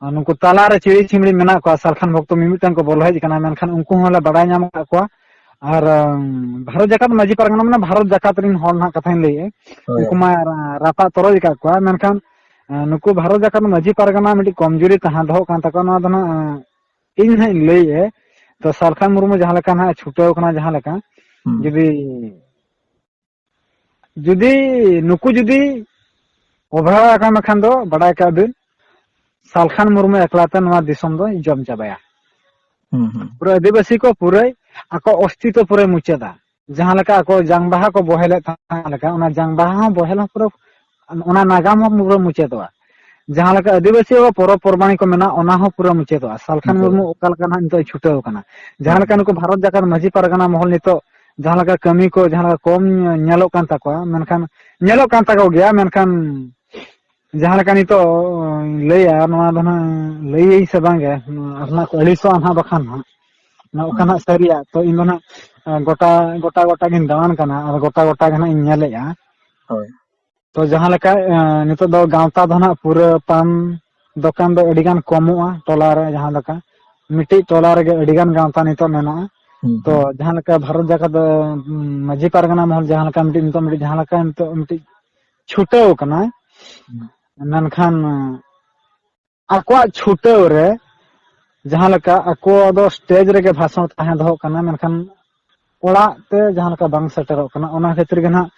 ᱟᱸ, ᱱᱩᱠᱩ ᱛᱟᱞᱟᱨᱮ ᱪᱤᱲᱤ ᱪᱤᱢᱲᱤ ᱢᱮᱱᱟᱜ ᱠᱚᱣᱟ, ᱥᱟᱞᱠᱷᱟᱱ ᱵᱷᱚᱠᱛᱚ ᱢᱤᱢᱤᱫᱴᱟᱝ ᱠᱚ ᱵᱚᱞᱚ ᱦᱮᱡ ᱟᱠᱟᱱᱟ, ᱢᱮᱱᱠᱷᱟᱱ ᱩᱱᱠᱩ ᱦᱚᱸᱞᱮ ᱵᱟᱰᱟᱭ ᱧᱟᱢ ᱟᱠᱟᱫ ᱠᱚᱣᱟ᱾ ᱟᱨ, ᱟᱸ, ᱵᱷᱟᱨᱚᱛ ᱡᱟᱠᱟᱛ ᱢᱟᱹᱡᱷᱤ ᱯᱟᱨᱜᱟᱱᱟ ᱢᱟᱱᱮ ᱵᱷᱟᱨᱚᱛ ᱡᱟᱠᱟᱛ ᱨᱮᱱ ᱦᱚᱲ ᱱᱟᱦᱟᱜ ᱠᱟᱛᱷᱟᱧ ᱞᱟᱹᱭᱮᱫᱼᱟ, ᱦᱳᱭ᱾ ᱩᱱᱠᱩ ᱢᱟ ᱨᱟ-, ᱨᱟᱯᱟᱜ ᱛᱚᱨᱚᱡ ᱟᱠᱟᱫ ᱠᱚᱣᱟ, ᱢᱮᱱᱠᱷᱟᱱ ᱟᱸ, ᱱᱩᱠᱩ ᱵᱷᱟᱨᱚᱛ ᱡᱟᱠᱟᱛ ᱢᱟᱹᱡᱷᱤ ᱯᱟᱨᱜᱟᱱᱟ ᱢᱤᱫᱴᱤᱡ ᱠᱚᱢᱡᱩᱨᱤ ᱛᱟᱦᱮᱸ ᱫᱚᱦᱚ ᱠᱟᱱ ᱛᱟᱠᱚᱣᱟ, ᱱᱚᱣᱟ ᱫᱚ ᱱᱟᱜ, ᱟᱸ, ᱤᱧ ᱱᱟᱜ ᱤᱧ ᱞᱟᱹᱭᱮᱫᱼᱟ᱾ ᱛᱚ ᱥᱟᱞᱠᱷᱟᱱ ᱢᱩᱨᱢᱩ ᱡᱟᱦᱟᱸ ᱞᱮᱠᱟ ᱱᱟᱜ ᱮ ᱪᱷᱩᱴᱟᱹᱣ ᱠᱟᱱᱟ, ᱡᱟᱦᱟᱸ ᱞᱮᱠᱟ, ᱦᱩᱸ᱾ ᱡᱩᱫᱤ, ᱡᱩᱫᱤ ᱱᱩᱠᱩ ᱡᱩᱫᱤ ᱚᱵᱷᱟᱣ ᱟᱠᱟᱱ ᱠᱷᱟᱱ ᱫᱚ ᱵᱟᱰᱟᱭ ᱠᱟᱜ ᱵᱤᱱ, ᱥᱟᱞᱠᱷᱟᱱ ᱢᱩᱨᱢᱩ ᱮᱠᱞᱟ ᱛᱮ ᱱᱚᱣᱟ ᱫᱤᱥᱚᱢ ᱫᱚᱭ ᱡᱚᱢ ᱪᱟᱵᱟᱭᱟ᱾ ᱦᱩᱸ, ᱦᱩᱸ᱾ ᱯᱩᱨᱟᱹ ᱟᱹᱫᱤᱵᱟᱹᱥᱤ ᱠᱚ ᱯᱩᱨᱟᱹᱭ ᱟᱠᱚ ᱚᱥᱛᱤᱛᱚ ᱯᱩᱨᱟᱹᱭ ᱢᱩᱪᱟᱹᱫᱟ᱾ ᱡᱟᱦᱟᱸ ᱞᱮᱠᱟ ᱟᱠᱚ ᱡᱟᱝ ᱵᱟᱦᱟ ᱠᱚ ᱵᱚᱦᱮᱞᱮᱫ ᱛᱟᱦᱮᱸ ᱞᱮᱠᱟ, ᱚᱱᱟ ᱡᱟᱝ ᱵᱟᱦᱟ ᱦᱚᱸ ᱵᱚᱦᱮᱞ ᱦᱚᱸ ᱯᱩᱨᱟᱹ, ᱚᱱᱟ ᱱᱟᱜᱟᱢ ᱦᱚᱸ ᱯᱩᱨᱟᱹ ᱢᱩᱪᱟᱹᱫᱚᱜᱼᱟ᱾ ᱡᱟᱦᱟᱸ ᱞᱮᱠᱟ ᱟᱹᱫᱤᱵᱟᱹᱥᱤ ᱯᱚᱨᱚᱵᱽ ᱯᱚᱨᱵᱟᱱᱤ ᱠᱚ ᱢᱮᱱᱟᱜᱼᱟ, ᱚᱱᱟ ᱦᱚᱸ ᱯᱩᱨᱟᱹ ᱢᱩᱪᱟᱹᱫᱚᱜᱼᱟ᱾ ᱥᱟᱞᱠᱷᱟᱱ ᱢᱩᱪᱟᱹᱫᱚᱜᱼᱟ᱾ ᱢᱩᱨᱢᱩ ᱚᱠᱟ ᱞᱮᱠᱟ ᱱᱟᱦᱟᱜ ᱱᱤᱛᱚᱜ ᱮ ᱪᱷᱩᱴᱟᱹᱣ ᱠᱟᱱᱟ, ᱡᱟᱦᱟᱸ ᱦᱳᱭ᱾ ᱞᱮᱠᱟ ᱱᱩᱠᱩ ᱵᱷᱟᱨᱚᱛ ᱡᱟᱠᱟᱛ ᱢᱟᱹᱡᱷᱤ ᱯᱟᱨᱜᱟᱱᱟ ᱢᱚᱦᱚᱞ ᱱᱤᱛᱚᱜ ᱡᱟᱦᱟᱸ ᱞᱮᱠᱟ ᱠᱟᱹᱢᱤ ᱠᱚ ᱡᱟᱦᱟᱸ ᱞᱮᱠᱟ ᱠᱚᱢ ᱧᱮᱞᱚᱜ ᱠᱟᱱ ᱛᱟᱠᱚᱣᱟ, ᱢᱮᱱᱠᱷᱟᱱ ᱧᱮᱞᱚᱜ ᱠᱟᱱ ᱛᱟᱠᱚ ᱜᱮᱭᱟ, ᱢᱮᱱᱠᱷᱟᱱ ᱡᱟᱦᱟᱸ ᱞᱮᱠᱟ ᱱᱤᱛᱚᱜ ᱞᱟᱹᱭᱟ, ᱱᱚᱣᱟ ᱫᱚ ᱱᱟᱦᱟᱜ ᱞᱟᱹᱭᱟᱹᱧ ᱥᱮ ᱵᱟᱝᱜᱮ, ᱟᱨ ᱱᱟᱜ ᱠᱚ ᱟᱹᱲᱤᱥᱚᱜᱼᱟ ᱱᱟᱦᱟᱜ ᱵᱟᱠᱷᱟᱱ ᱦᱟᱸᱜ᱾ ᱱᱚᱣᱟ ᱚᱠᱟ ᱦᱩᱸ᱾ ᱱᱟᱦᱟᱜ ᱥᱟᱹᱨᱤᱭᱟᱜ, ᱛᱚ ᱤᱧ ᱫᱚ ᱱᱟᱦᱟᱜ, ᱮ, ᱜᱚᱴᱟ, ᱜᱚᱴᱟ, ᱜᱚᱴᱟ ᱜᱤᱧ ᱫᱟᱬᱟᱱ ᱠᱟᱱᱟ, ᱟᱨ ᱜᱚᱴᱟ, ᱜᱚᱴᱟ ᱜᱮ ᱱᱟᱦᱟᱜ ᱤᱧ ᱧᱮᱞᱮᱜᱼᱟ᱾ ᱦᱳᱭ᱾ ᱛᱚ ᱡᱟᱦᱟᱸ ᱞᱮᱠᱟ, ᱮ, ᱱᱤᱛᱚᱜ ᱫᱚ ᱜᱟᱶᱛᱟ ᱫᱚ ᱱᱟᱦᱟᱜ ᱯᱩᱨᱟᱹ ᱯᱟᱱ ᱫᱚᱠᱟᱱ ᱫᱚ ᱟᱹᱰᱤ ᱜᱟᱱ ᱠᱚᱢᱚᱜᱼᱟ, ᱴᱚᱞᱟ ᱨᱮ ᱡᱟᱦᱟᱸ ᱞᱮᱠᱟ ᱢᱤᱫᱴᱤᱡ ᱴᱚᱞᱟ ᱨᱮᱜᱮ ᱟᱹᱰᱤ ᱜᱟᱱ ᱜᱟᱶᱛᱟ ᱱᱤᱛᱚᱜ ᱢᱮᱱᱟᱜᱼᱟ᱾ ᱦᱩᱸ, ᱛᱚ ᱦᱩᱸ᱾ ᱡᱟᱦᱟᱸ ᱞᱮᱠᱟ ᱵᱷᱟᱨᱚᱛ ᱡᱟᱠᱟᱛ, ᱩᱸ, ᱢᱟᱹᱡᱷᱤ ᱯᱟᱨᱜᱟᱱᱟ ᱢᱚᱦᱚᱞ ᱡᱟᱦᱟᱸ ᱞᱮᱠᱟ ᱢᱤᱫᱴᱤᱡ ᱱᱤᱛᱚᱜ ᱢᱤᱫᱴᱤᱡ ᱡᱟᱦᱟᱸ ᱞᱮᱠᱟ ᱱᱤᱛᱚᱜ ᱢᱤᱫᱴᱤᱡ ᱪᱷᱩᱴᱟᱹᱣ ᱠᱟᱱᱟᱭ, ᱦᱩᱸ᱾ ᱢᱮᱱᱠᱷᱟᱱ ᱟᱠᱚᱣᱟᱜ ᱪᱷᱩᱴᱟᱹᱣ ᱨᱮ ᱡᱟᱦᱟᱸ ᱞᱮᱠᱟ ᱟᱠᱚ ᱫᱚ ᱥᱴᱮᱡᱽ ᱨᱮᱜᱮ ᱵᱷᱟᱥᱚᱱ ᱛᱟᱦᱮᱸ ᱫᱚᱦᱚᱜ ᱠᱟᱱᱟ, ᱢᱮᱱᱠᱷᱟᱱ ᱚᱲᱟᱜ ᱛᱮ ᱡᱟᱦᱟᱸ ᱞᱮᱠᱟ ᱵᱟᱝ ᱥᱮᱴᱮᱨᱚᱜ ᱠᱟᱱᱟ᱾ ᱚᱱᱟ ᱠᱷᱟᱹᱛᱤᱨ ᱜᱮ ᱱᱟᱦᱟᱜ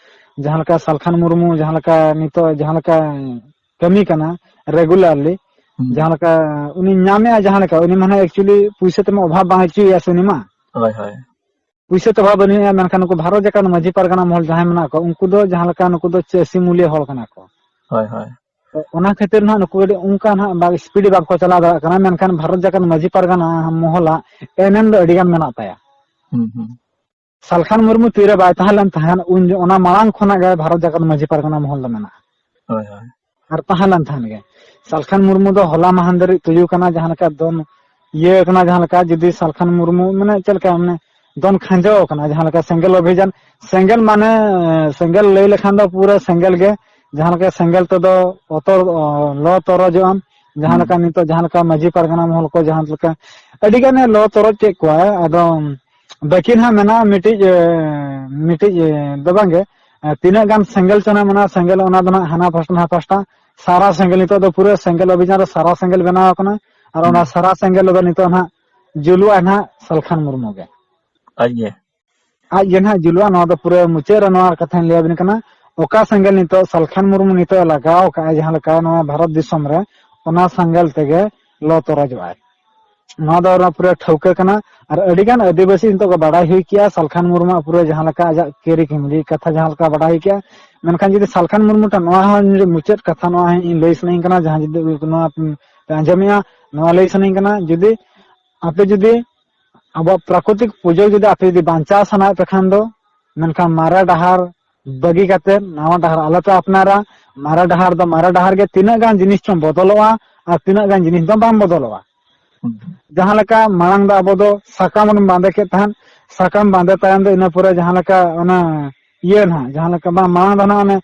ᱡᱟᱦᱟᱸ ᱞᱮᱠᱟ ᱥᱟᱞᱠᱷᱟᱱ ᱢᱩᱨᱢᱩ ᱡᱟᱦᱟᱸ ᱞᱮᱠᱟ ᱱᱤᱛᱚᱜ ᱡᱟᱦᱟᱸ ᱞᱮᱠᱟ ᱠᱟᱹᱢᱤ ᱠᱟᱱᱟ regularly, ᱦᱩᱸ᱾ ᱡᱟᱦᱟᱸ ᱞᱮᱠᱟ ᱩᱱᱤ ᱧᱟᱢᱮᱜᱼᱟ, ᱡᱟᱦᱟᱸ ᱞᱮᱠᱟ ᱩᱱᱤ ᱢᱟ ᱱᱟᱦᱟᱜ actually ᱯᱩᱭᱥᱟᱹ ᱛᱮᱢᱟ ᱚᱵᱷᱟᱵᱽ ᱵᱟᱝ ᱦᱚᱪᱚᱭᱮᱭᱟ ᱥᱮ ᱩᱱᱤ ᱢᱟ᱾ ᱦᱳᱭ, ᱦᱳᱭ᱾ ᱯᱩᱭᱥᱟᱹ ᱛᱮ ᱚᱵᱷᱟᱵᱽ ᱵᱟᱹᱱᱩᱜᱼᱟ, ᱢᱮᱱᱠᱷᱟᱱ ᱱᱩᱠᱩ ᱵᱷᱟᱨᱚᱛ ᱡᱟᱠᱟᱛ ᱢᱟᱹᱡᱷᱤ ᱯᱟᱨᱜᱟᱱᱟ ᱢᱚᱦᱚᱞ ᱡᱟᱦᱟᱸᱭ ᱢᱮᱱᱟᱜ ᱠᱚᱣᱟ, ᱩᱱᱠᱩ ᱫᱚ ᱡᱟᱦᱟᱸ ᱞᱮᱠᱟ ᱱᱩᱠᱩ ᱫᱚ ᱪᱟᱹᱥᱤ ᱢᱩᱞᱤᱭᱟᱹ ᱦᱚᱲ ᱠᱟᱱᱟ ᱠᱚ᱾ ᱦᱳᱭ, ᱦᱳᱭ᱾ ᱛᱚ ᱚᱱᱟ ᱠᱷᱟᱹᱛᱤᱨ ᱱᱟᱦᱟᱜ ᱱᱩᱠᱩ ᱠᱟᱹᱴᱤᱡ ᱚᱱᱠᱟ ᱱᱟᱦᱟᱜ ᱵᱟᱝ speed ᱵᱟᱝᱠᱚ ᱪᱟᱞᱟᱣ ᱫᱟᱲᱮᱭᱟᱜ ᱠᱟᱱᱟ, ᱢᱮᱱᱠᱷᱟᱱ ᱵᱷᱟᱨᱚᱛ ᱡᱟᱠᱟᱛ ᱢᱟᱹᱡᱷᱤ ᱯᱟᱨᱜᱟᱱᱟ ᱢᱚᱦᱚᱞᱟᱜ ᱮᱱᱮᱢ ᱫᱚ ᱟᱹᱰᱤ ᱜᱟᱱ ᱢᱮᱱᱟᱜ ᱛᱟᱭᱟ᱾ ᱦᱩᱸ, ᱦᱩᱸ᱾ ᱥᱟᱞᱠᱷᱟᱱ ᱢᱩᱨᱢᱩ ᱛᱤᱨᱮ ᱵᱟᱭ ᱛᱟᱦᱮᱸ ᱞᱮᱱ ᱛᱟᱦᱮᱸᱫ, ᱩᱱ ᱡᱚ-, ᱚᱱᱟ ᱢᱟᱲᱟᱝ ᱠᱷᱚᱱᱟᱜ ᱜᱮ ᱵᱷᱟᱨᱚᱛ ᱡᱟᱠᱟᱛ ᱢᱟᱹᱡᱷᱤ ᱯᱟᱨᱜᱟᱱᱟ ᱢᱚᱦᱚᱞ ᱫᱚ ᱢᱮᱱᱟᱜᱼᱟ᱾ ᱦᱳᱭ, ᱦᱳᱭ᱾ ᱟᱨ ᱛᱟᱦᱮᱸ ᱞᱮᱱ ᱛᱟᱦᱮᱸᱫ ᱜᱮ᱾ ᱥᱟᱞᱠᱷᱟᱱ ᱢᱩᱨᱢᱩ ᱫᱚ ᱦᱚᱞᱟ ᱢᱟᱦᱟᱱᱫᱮᱨ ᱨᱤᱡ ᱛᱩᱭᱩ ᱠᱟᱱᱟ, ᱡᱟᱦᱟᱸ ᱞᱮᱠᱟ ᱫᱚᱱ ᱤᱭᱟᱹ ᱠᱟᱱᱟ, ᱡᱟᱦᱟᱸ ᱞᱮᱠᱟ ᱡᱩᱫᱤ ᱥᱟᱞᱠᱷᱟᱱ ᱢᱩᱨᱢᱩ, ᱢᱟᱱᱮ, ᱪᱮᱫ ᱞᱮᱠᱟ, ᱢᱟᱱᱮ, ᱫᱚᱱ ᱠᱷᱟᱸᱡᱚ ᱠᱟᱱᱟ, ᱡᱟᱦᱟᱸ ᱞᱮᱠᱟ ᱥᱮᱸᱜᱮᱞ ᱚᱵᱷᱤᱡᱟᱱ, ᱥᱮᱸᱜᱮᱞ ᱢᱟᱱᱮ, ᱥᱮᱸᱜᱮᱞ ᱞᱟᱹᱭ ᱞᱮᱠᱷᱟᱱ ᱫᱚ ᱯᱩᱨᱟᱹ ᱥᱮᱸᱜᱮᱞ ᱜᱮ, ᱡᱟᱦᱟᱸ ᱞᱮᱠᱟ ᱥᱮᱸᱜᱮᱞ ᱛᱮᱫᱚ ᱚᱛᱚᱨ, ᱚ, ᱞᱚ ᱛᱚᱨᱚᱡᱚᱜ ᱟᱢ, ᱡᱟᱦᱟᱸ ᱦᱩᱸ᱾ ᱞᱮᱠᱟ ᱱᱤᱛᱚᱜ ᱡᱟᱦᱟᱸ ᱞᱮᱠᱟ ᱢᱟᱹᱡᱷᱤ ᱯᱟᱨᱜᱟᱱᱟ ᱢᱚᱦᱚᱞ ᱠᱚ ᱡᱟᱦᱟᱸ ᱞᱮᱠᱟ ᱟᱹᱰᱤ ᱜᱟᱱᱮ ᱞᱚ ᱛᱚᱨᱚᱡ ᱠᱮᱫ ᱠᱚᱣᱟ, ᱟᱫᱚ ᱵᱟᱹᱠᱤ ᱱᱟᱦᱟᱜ ᱢᱮᱱᱟᱜᱼᱟ ᱢᱤᱫᱴᱤᱡ, ᱮ, ᱢᱤᱫᱴᱤᱡ, ᱮ, ᱫᱚ ᱵᱟᱝᱜᱮ, ᱮ, ᱛᱤᱱᱟᱹᱜ ᱜᱟᱱ ᱥᱮᱸᱜᱮᱞ ᱪᱟᱱᱟ ᱢᱮᱱᱟᱜᱼᱟ, ᱥᱮᱸᱜᱮᱞ ᱚᱱᱟ ᱫᱚ ᱱᱟᱦᱟᱜ ᱦᱟᱱᱟ ᱯᱟᱥᱴᱟ ᱱᱟᱦᱟ ᱯᱟᱥᱴᱟ, ᱥᱟᱨᱟ ᱥᱮᱸᱜᱮᱞ, ᱱᱤᱛᱚᱜ ᱫᱚ ᱯᱩᱨᱟᱹ ᱥᱮᱸᱜᱮᱞ ᱚᱵᱷᱤᱡᱟᱱ ᱨᱮ ᱥᱟᱨᱟ ᱥᱮᱸᱜᱮᱞ ᱵᱮᱱᱟᱣ ᱟᱠᱟᱱᱟ᱾ ᱟᱨ ᱚᱱᱟ ᱦᱩᱸ᱾ ᱥᱟᱨᱟ ᱥᱮᱸᱜᱮᱞ ᱨᱮᱫᱚ ᱱᱤᱛᱚᱜ ᱱᱟᱦᱟᱜ ᱡᱩᱞᱩᱜᱼᱟ ᱱᱟᱦᱟᱜ ᱥᱟᱞᱠᱷᱟᱱ ᱢᱩᱨᱢᱩ ᱜᱮ᱾ ᱟᱡ ᱜᱮ? ᱟᱡ ᱜᱮ ᱱᱟᱦᱟᱜ ᱡᱩᱞᱩᱜᱼᱟ᱾ ᱱᱚᱣᱟ ᱫᱚ ᱯᱩᱨᱟᱹ ᱢᱩᱪᱟᱹᱫ ᱨᱮ ᱱᱚᱣᱟ ᱠᱟᱛᱷᱟᱧ ᱞᱟᱹᱭ ᱟᱵᱤᱱ ᱠᱟᱱᱟ, ᱚᱠᱟ ᱥᱮᱸᱜᱮᱞ ᱱᱤᱛᱚᱜ ᱥᱟᱞᱠᱷᱟᱱ ᱢᱩᱨᱢᱩ ᱱᱤᱛᱚᱜ ᱮ ᱞᱟᱜᱟᱣ ᱟᱠᱟᱫᱼᱟ, ᱡᱟᱦᱟᱸ ᱞᱮᱠᱟ ᱱᱚᱣᱟ ᱵᱷᱟᱨᱚᱛ ᱫᱤᱥᱚᱢ ᱨᱮ, ᱚᱱᱟ ᱥᱮᱸᱜᱮᱞ ᱛᱮᱜᱮ ᱞᱚ ᱛᱚᱨᱚᱡᱚᱜᱼᱟᱭ᱾ ᱱᱚᱣᱟ ᱫᱚ ᱚᱱᱟ ᱯᱩᱨᱟᱹ ᱴᱷᱟᱹᱣᱠᱟᱹ ᱠᱟᱱᱟ᱾ ᱟᱨ ᱟᱹᱰᱤ ᱜᱟᱱ ᱟᱹᱫᱤᱵᱟᱹᱥᱤ ᱱᱤᱛᱚᱜ ᱠᱚ ᱵᱟᱰᱟᱭ ᱦᱩᱭ ᱠᱮᱜᱼᱟ ᱥᱟᱞᱠᱷᱟᱱ ᱢᱩᱨᱢᱩᱣᱟᱜ ᱯᱩᱨᱟᱹ ᱡᱟᱦᱟᱸ ᱞᱮᱠᱟ ᱟᱡᱟᱜ ᱠᱟᱹᱨᱤ ᱠᱟᱹᱢᱤ ᱠᱟᱛᱷᱟ ᱡᱟᱦᱟᱸ ᱞᱮᱠᱟ ᱵᱟᱰᱟᱭ ᱦᱩᱭ ᱠᱮᱜᱼᱟ᱾ ᱢᱮᱱᱠᱷᱟᱱ ᱡᱩᱫᱤ ᱥᱟᱞᱠᱷᱟᱱ ᱢᱩᱨᱢᱩ ᱴᱷᱮᱱ ᱱᱚᱣᱟ ᱦᱚᱸ ᱢᱩᱪᱟᱹᱫ ᱠᱟᱛᱷᱟ ᱱᱚᱣᱟ ᱦᱚᱸ ᱤᱧ ᱞᱟᱹᱭ ᱥᱟᱱᱟᱧ ᱠᱟᱱᱟ, ᱡᱟᱦᱟᱸ ᱡᱩᱫᱤ ᱱᱚᱣᱟ ᱯᱮ ᱟᱸᱡᱚᱢᱮᱜᱼᱟ, ᱱᱚᱣᱟ ᱞᱟᱹᱭ ᱥᱟᱱᱟᱧ ᱠᱟᱱᱟ, ᱡᱩᱫᱤ ᱟᱯᱮ ᱡᱩᱫᱤ ᱟᱵᱚᱣᱟᱜ ᱯᱨᱟᱠᱨᱤᱛᱤᱠ ᱯᱩᱡᱟᱹ ᱡᱩᱫᱤ ᱟᱯᱮ ᱡᱩᱫᱤ ᱵᱟᱧᱪᱟᱣ ᱥᱟᱱᱟᱭᱮᱫ ᱯᱮ ᱠᱷᱟᱱ ᱫᱚ, ᱢᱮᱱᱠᱷᱟᱱ ᱢᱟᱨᱮ ᱰᱟᱦᱟᱨ ᱵᱟᱹᱜᱤ ᱠᱟᱛᱮ ᱱᱟᱣᱟ ᱰᱟᱦᱟᱨ ᱟᱞᱚᱯᱮ ᱟᱯᱱᱟᱨᱟ᱾ ᱢᱟᱨᱮ ᱰᱟᱦᱟᱨ ᱫᱚ ᱢᱟᱨᱮ ᱰᱟᱦᱟᱨ ᱜᱮ, ᱛᱤᱱᱟᱹᱜ ᱜᱟᱱ ᱡᱤᱱᱤᱥ ᱪᱚᱝ ᱵᱚᱫᱚᱞᱚᱜᱼᱟ ᱟᱨ ᱛᱤᱱᱟᱹᱜ ᱜᱟᱱ ᱡᱤᱱᱤᱥ ᱫᱚ ᱵᱟᱝ ᱵᱚᱫᱚᱞᱚᱜᱼᱟ᱾ ᱦᱩᱸ᱾ ᱡᱟᱦᱟᱸ ᱞᱮᱠᱟ ᱢᱟᱲᱟᱝ ᱫᱚ ᱟᱵᱚ ᱫᱚ ᱥᱟᱠᱟᱢ ᱵᱚᱱ ᱵᱟᱸᱫᱮ ᱠᱮᱫ ᱛᱟᱦᱮᱸᱫ, ᱥᱟᱠᱟᱢ ᱵᱟᱸᱫᱮ ᱛᱟᱭᱚᱢ ᱫᱚ ᱤᱱᱟᱹ ᱯᱚᱨᱮ ᱡᱟᱦᱟᱸ ᱞᱮᱠᱟ ᱚᱱᱟ ᱤᱭᱟᱹ ᱱᱟᱦᱟᱜ, ᱡᱟᱦᱟᱸ ᱞᱮᱠᱟ ᱵᱟᱝ, ᱢᱟᱲᱟᱝ ᱫᱚ ᱱᱟᱦᱟᱜ ᱚᱱᱮ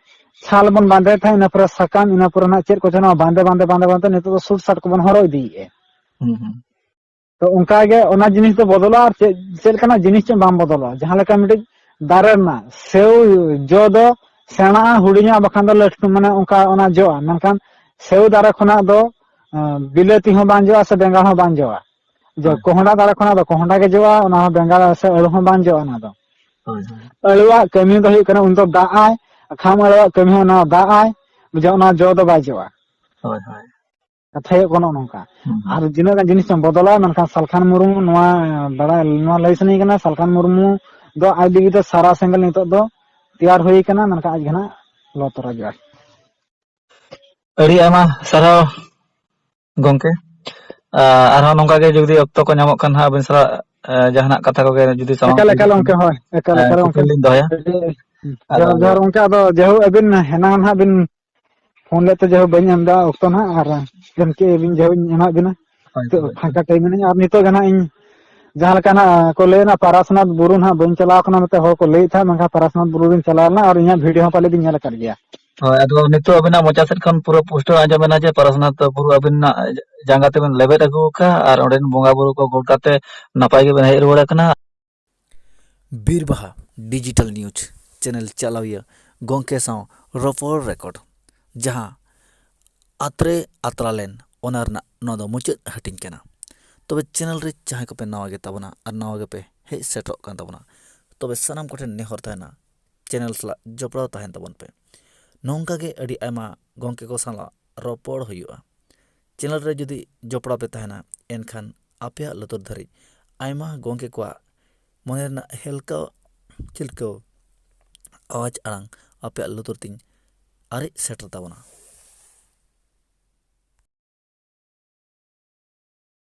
ᱪᱷᱟᱞ ᱵᱚᱱ ᱵᱟᱸᱫᱮ ᱛᱟᱦᱮᱸᱫ, ᱤᱱᱟᱹ ᱯᱚᱨᱮ ᱥᱟᱠᱟᱢ, ᱤᱱᱟᱹ ᱯᱚᱨᱮ ᱱᱟᱦᱟᱜ ᱪᱮᱫ ᱠᱚᱪᱚ ᱱᱚᱣᱟ ᱵᱟᱸᱫᱮ, ᱵᱟᱸᱫᱮ, ᱵᱟᱸᱫᱮ, ᱵᱟᱸᱫᱮ ᱱᱤᱛᱚᱜ ᱫᱚ ᱥᱩᱴ ᱥᱟᱴ ᱠᱚᱵᱚᱱ ᱦᱚᱨᱚᱜ ᱤᱫᱤᱭᱮᱫᱼᱟ᱾ ᱦᱩᱸ, ᱦᱩᱸ᱾ ᱛᱚ ᱚᱱᱠᱟ ᱜᱮ ᱚᱱᱟ ᱡᱤᱱᱤᱥ ᱫᱚ ᱵᱚᱫᱚᱞᱚᱜᱼᱟ, ᱟᱨ ᱪᱮᱫ, ᱪᱮᱫ ᱞᱮᱠᱟᱱᱟᱜ ᱡᱤᱱᱤᱥ ᱪᱚᱝ ᱵᱟᱝ ᱵᱚᱫᱚᱞᱚᱜᱼᱟ᱾ ᱡᱟᱦᱟᱸ ᱞᱮᱠᱟ ᱢᱤᱫᱴᱤᱡ ᱫᱟᱨᱮ ᱨᱮᱱᱟᱜ ᱥᱮᱣ ᱡᱚ ᱫᱚ ᱥᱮᱬᱟᱜᱼᱟ, ᱦᱩᱰᱤᱧᱚᱜᱼᱟ, ᱵᱟᱠᱷᱟᱱ ᱫᱚ ᱞᱟᱹᱴᱩ, ᱢᱟᱱᱮ ᱚᱱᱠᱟ ᱚᱱᱟ ᱡᱚᱜᱼᱟ, ᱢᱮᱱᱠᱷᱟᱱ ᱥᱮᱣ ᱫᱟᱨᱮ ᱠᱷᱚᱱᱟᱜ ᱫᱚ, ᱟᱸ, ᱵᱤᱞᱟᱹᱛᱤ ᱦᱚᱸ ᱵᱟᱝ ᱡᱚᱜᱼᱟ ᱥᱮ ᱵᱮᱸᱜᱟᱲ ᱦᱚᱸ ᱵᱟᱝ ᱡᱚᱜᱼᱟ᱾ ᱡᱚ ᱦᱳᱭ᱾ ᱠᱚᱦᱚᱸᱰᱟ ᱫᱟᱨᱮ ᱠᱷᱚᱱᱟᱜ ᱫᱚ ᱠᱚᱦᱚᱸᱰᱟ ᱜᱮ ᱡᱚᱜᱼᱟ, ᱚᱱᱟ ᱦᱚᱸ ᱵᱮᱸᱜᱟᱲ ᱥᱮ ᱟᱹᱞᱩ ᱦᱚᱸ ᱵᱟᱝ ᱡᱚᱜᱼᱟ ᱚᱱᱟ ᱫᱚ᱾ ᱦᱳᱭ, ᱦᱳᱭ᱾ ᱟᱹᱞᱩᱣᱟᱜ ᱠᱟᱹᱢᱤ ᱫᱚ ᱦᱩᱭᱩᱜ ᱠᱟᱱᱟ, ᱩᱱᱤ ᱫᱚ ᱫᱟᱜ ᱟᱭ, ᱠᱷᱟᱢ ᱟᱹᱞᱩᱣᱟᱜ ᱠᱟᱹᱢᱤ ᱦᱚᱸ ᱚᱱᱟ ᱫᱟᱜ ᱟᱭ, ᱵᱩᱡᱷᱟᱹᱣ, ᱚᱱᱟ ᱡᱚ ᱫᱚ ᱵᱟᱭ ᱡᱚᱜᱼᱟ᱾ ᱦᱳᱭ, ᱦᱳᱭ᱾ ᱠᱟᱛᱷᱟ ᱦᱩᱭᱩᱜ ᱠᱟᱱᱟ ᱱᱚᱝᱠᱟ᱾ ᱦᱩᱸ, ᱦᱩᱸ᱾ ᱟᱨ ᱛᱤᱱᱟᱹᱜ ᱜᱟᱱ ᱡᱤᱱᱤᱥ ᱮᱢ ᱵᱚᱫᱚᱞᱟ, ᱢᱮᱱᱠᱷᱟᱱ ᱥᱟᱞᱠᱷᱟᱱ ᱢᱩᱨᱢᱩ ᱱᱚᱣᱟ ᱵᱟᱲᱟᱭ, ᱱᱚᱣᱟ ᱞᱟᱹᱭ ᱥᱟᱱᱟᱧ ᱠᱟᱱᱟ, ᱥᱟᱞᱠᱷᱟᱱ ᱢᱩᱨᱢᱩ ᱫᱚ ᱟᱡ ᱞᱟᱹᱜᱤᱫ ᱫᱚ ᱥᱟᱨᱟ ᱥᱮᱸᱜᱮᱞ ᱱᱤᱛᱚᱜ ᱫᱚ ᱛᱮᱭᱟᱨ ᱦᱩᱭ ᱠᱟᱱᱟ, ᱢᱮᱱᱠᱷᱟᱱ ᱟᱡ ᱜᱮ ᱱᱟᱜ ᱞᱚ ᱛᱚᱨᱟ ᱡᱚᱜᱼᱟᱭ᱾ ᱟᱹᱰᱤ ᱟᱭᱢᱟ ᱥᱟᱨᱦᱟᱣ ᱜᱚᱝᱠᱮ᱾ ᱟᱨᱦᱚᱸ ᱱᱚᱝᱠᱟ ᱜᱮ ᱡᱩᱫᱤ ᱚᱠᱛᱚ ᱠᱚ ᱧᱟᱢᱚᱜ ᱠᱷᱟᱱ ᱦᱟᱸᱜ ᱟᱵᱤᱱ ᱥᱟᱞᱟᱜ ᱡᱟᱦᱟᱸᱱᱟᱜ ᱠᱟᱛᱷᱟ ᱠᱚᱜᱮ ᱡᱩᱫᱤ ᱥᱟᱢᱟᱝ ᱮᱠᱟᱞ, ᱮᱠᱟᱞ ᱜᱚᱝᱠᱮ, ᱦᱳᱭ, ᱮᱠᱟᱞ, ᱮᱠᱟᱞ ᱜᱚᱝᱠᱮ᱾ ᱠᱩᱠᱞᱤ ᱞᱤᱧ ᱫᱚᱦᱚᱭᱟ᱾ ᱟᱫᱚ ᱡᱚᱦᱟᱨ, ᱡᱚᱦᱟᱨ ᱜᱚᱝᱠᱮ, ᱟᱫᱚ ᱡᱟᱭᱦᱳᱠ ᱟᱹᱵᱤᱱ ᱦᱮᱱᱟᱝ ᱱᱟᱦᱟᱜ ᱵᱤᱱ ᱯᱷᱳᱱ ᱞᱮᱫ ᱛᱮ ᱡᱟᱭᱦᱳᱠ ᱵᱟᱹᱧ ᱮᱢ ᱮᱫᱟ ᱚᱠᱛᱚ ᱱᱟᱦᱟᱜ, ᱟᱨ ᱮᱢ ᱠᱮᱫ ᱟᱹᱵᱤᱱ ᱡᱟᱭᱦᱳᱠ ᱤᱧ ᱮᱢᱟᱫ ᱵᱤᱱᱟ᱾ ᱦᱳᱭ, ᱱᱤᱛᱚᱜ ᱦᱳᱭ᱾ ᱯᱷᱟᱸᱠᱟ ᱴᱟᱭᱤᱢ ᱢᱮᱱᱟᱜᱼᱟ, ᱟᱨ ᱱᱤᱛᱚᱜ ᱜᱮ ᱱᱟᱦᱟᱜ ᱤᱧ ᱡᱟᱦᱟᱸ ᱞᱮᱠᱟ ᱱᱟᱦᱟᱜ ᱠᱚ ᱞᱟᱹᱭᱟ ᱱᱟᱦᱟᱜ ᱯᱟᱨᱟᱥᱱᱟᱛᱷ ᱵᱩᱨᱩ ᱱᱟᱦᱟᱜ ᱵᱟᱹᱧ ᱪᱟᱞᱟᱣ ᱠᱟᱱᱟ ᱢᱮᱱᱛᱮ ᱦᱚᱲ ᱠᱚ ᱞᱟᱹᱭᱮᱫ ᱛᱟᱦᱮᱸᱫ, ᱢᱮᱱᱠᱷᱟᱱ ᱯᱟᱨᱟᱥᱱᱟᱛᱷ ᱵᱩᱨᱩ ᱫᱚᱧ ᱪᱟᱞᱟᱣ ᱞᱮᱱᱟ ᱟᱨ ᱤᱧᱟᱹᱜ ᱵᱷᱤᱰᱤᱭᱳ ᱦᱚᱸ ᱯᱟᱞᱮ ᱵᱤᱱ ᱧᱮᱞ ᱟᱠᱟᱫ ᱜᱮᱭᱟ᱾ ᱦᱳᱭ, ᱟᱫᱚ ᱱᱤᱛᱚᱜ ᱟᱵᱤᱱᱟᱜ ᱢᱚᱪᱟ ᱥᱮᱫ ᱠᱷᱚᱱ ᱯᱩᱨᱟᱹ ᱯᱩᱥᱴᱟᱹᱣ ᱟᱸᱡᱚᱢ ᱮᱱᱟ ᱡᱮ ᱯᱟᱨᱟᱥᱱᱟᱛᱷ ᱵᱩᱨᱩ ᱟᱵᱤᱱᱟᱜ ᱡᱟᱸᱜᱟ ᱛᱮᱵᱤᱱ ᱞᱮᱵᱮᱫ ᱟᱹᱜᱩ ᱟᱠᱟᱫᱼᱟ ᱟᱨ ᱚᱸᱰᱮᱱ ᱵᱚᱸᱜᱟ ᱵᱩᱨᱩ ᱠᱚ ᱜᱚᱲ ᱠᱟᱛᱮ ᱱᱟᱯᱟᱭ ᱜᱮᱵᱤᱱ ᱦᱮᱡ ᱨᱩᱣᱟᱹᱲ ᱟᱠᱟᱱᱟ᱾ ᱵᱤᱨᱵᱟᱦᱟ ᱰᱤᱡᱤᱴᱟᱞ ᱱᱤᱭᱩᱡᱽ ᱪᱮᱱᱮᱞ ᱪᱟᱞᱟᱣᱤᱭᱟᱹ ᱜᱚᱢᱠᱮ ᱥᱟᱶ ᱨᱚᱯᱚᱲ ᱨᱮᱠᱚᱨᱰ, ᱡᱟᱦᱟᱸ ᱟᱛᱨᱮ ᱟᱛᱨᱟ ᱞᱮᱱ, ᱚᱱᱟ ᱨᱮᱱᱟᱜ ᱱᱚᱣᱟ ᱫᱚ ᱢᱩᱪᱟᱹᱫ ᱦᱟᱹᱴᱤᱧ ᱠᱟᱱᱟ᱾ ᱛᱚᱵᱮ ᱪᱮᱱᱮᱞ ᱨᱮ ᱡᱟᱦᱟᱸᱭ ᱠᱚᱯᱮ ᱱᱟᱣᱟ ᱜᱮ ᱛᱟᱵᱚᱱᱟ ᱟᱨ ᱱᱟᱣᱟ ᱜᱮᱯᱮ ᱦᱮᱡ ᱥᱮᱴᱮᱨᱚᱜ ᱠᱟᱱ ᱛᱟᱵᱚᱱᱟ, ᱛᱚᱵᱮ ᱥᱟᱱᱟᱢ ᱠᱚᱴᱷᱮᱱ ᱱᱮᱦᱚᱨ ᱛᱟᱦᱮᱱᱟ, ᱪᱮᱱᱮᱞ ᱥᱟᱞᱟᱜ ᱡᱚᱯᱲᱟᱣ ᱛᱟᱦᱮᱱ ᱛᱟᱵᱚᱱ ᱯᱮ᱾ ᱱᱚᱝᱠᱟ ᱜᱮ ᱟᱹᱰᱤ ᱟᱭᱢᱟ ᱜᱚᱢᱠᱮ ᱠᱚ ᱥᱟᱞᱟᱜ ᱨᱚᱯᱚᱲ ᱦᱩᱭᱩᱜᱼᱟ᱾ ᱪᱮᱱᱮᱞ ᱨᱮ ᱡᱩᱫᱤ ᱡᱚᱯᱲᱟᱣ ᱯᱮ ᱛᱟᱦᱮᱱᱟ, ᱮᱱᱠᱷᱟᱱ ᱟᱯᱮᱭᱟᱜ ᱞᱩᱛᱩᱨ ᱫᱷᱟᱹᱨᱤᱡ ᱟᱭᱢᱟ ᱜᱚᱢᱠᱮ ᱠᱚᱣᱟᱜ ᱢᱚᱱᱮ ᱨᱮᱱᱟᱜ ᱦᱮᱞᱠᱟᱣ ᱪᱷᱤᱞᱠᱟᱹᱣ ᱟᱣᱟᱡᱽ ᱟᱲᱟᱝ ᱟᱯᱮᱭᱟᱜ ᱞᱩᱛᱩᱨ ᱛᱤᱧ ᱟᱨᱮᱡ ᱥᱮᱴᱮᱨ ᱛᱟᱵᱚᱱᱟ᱾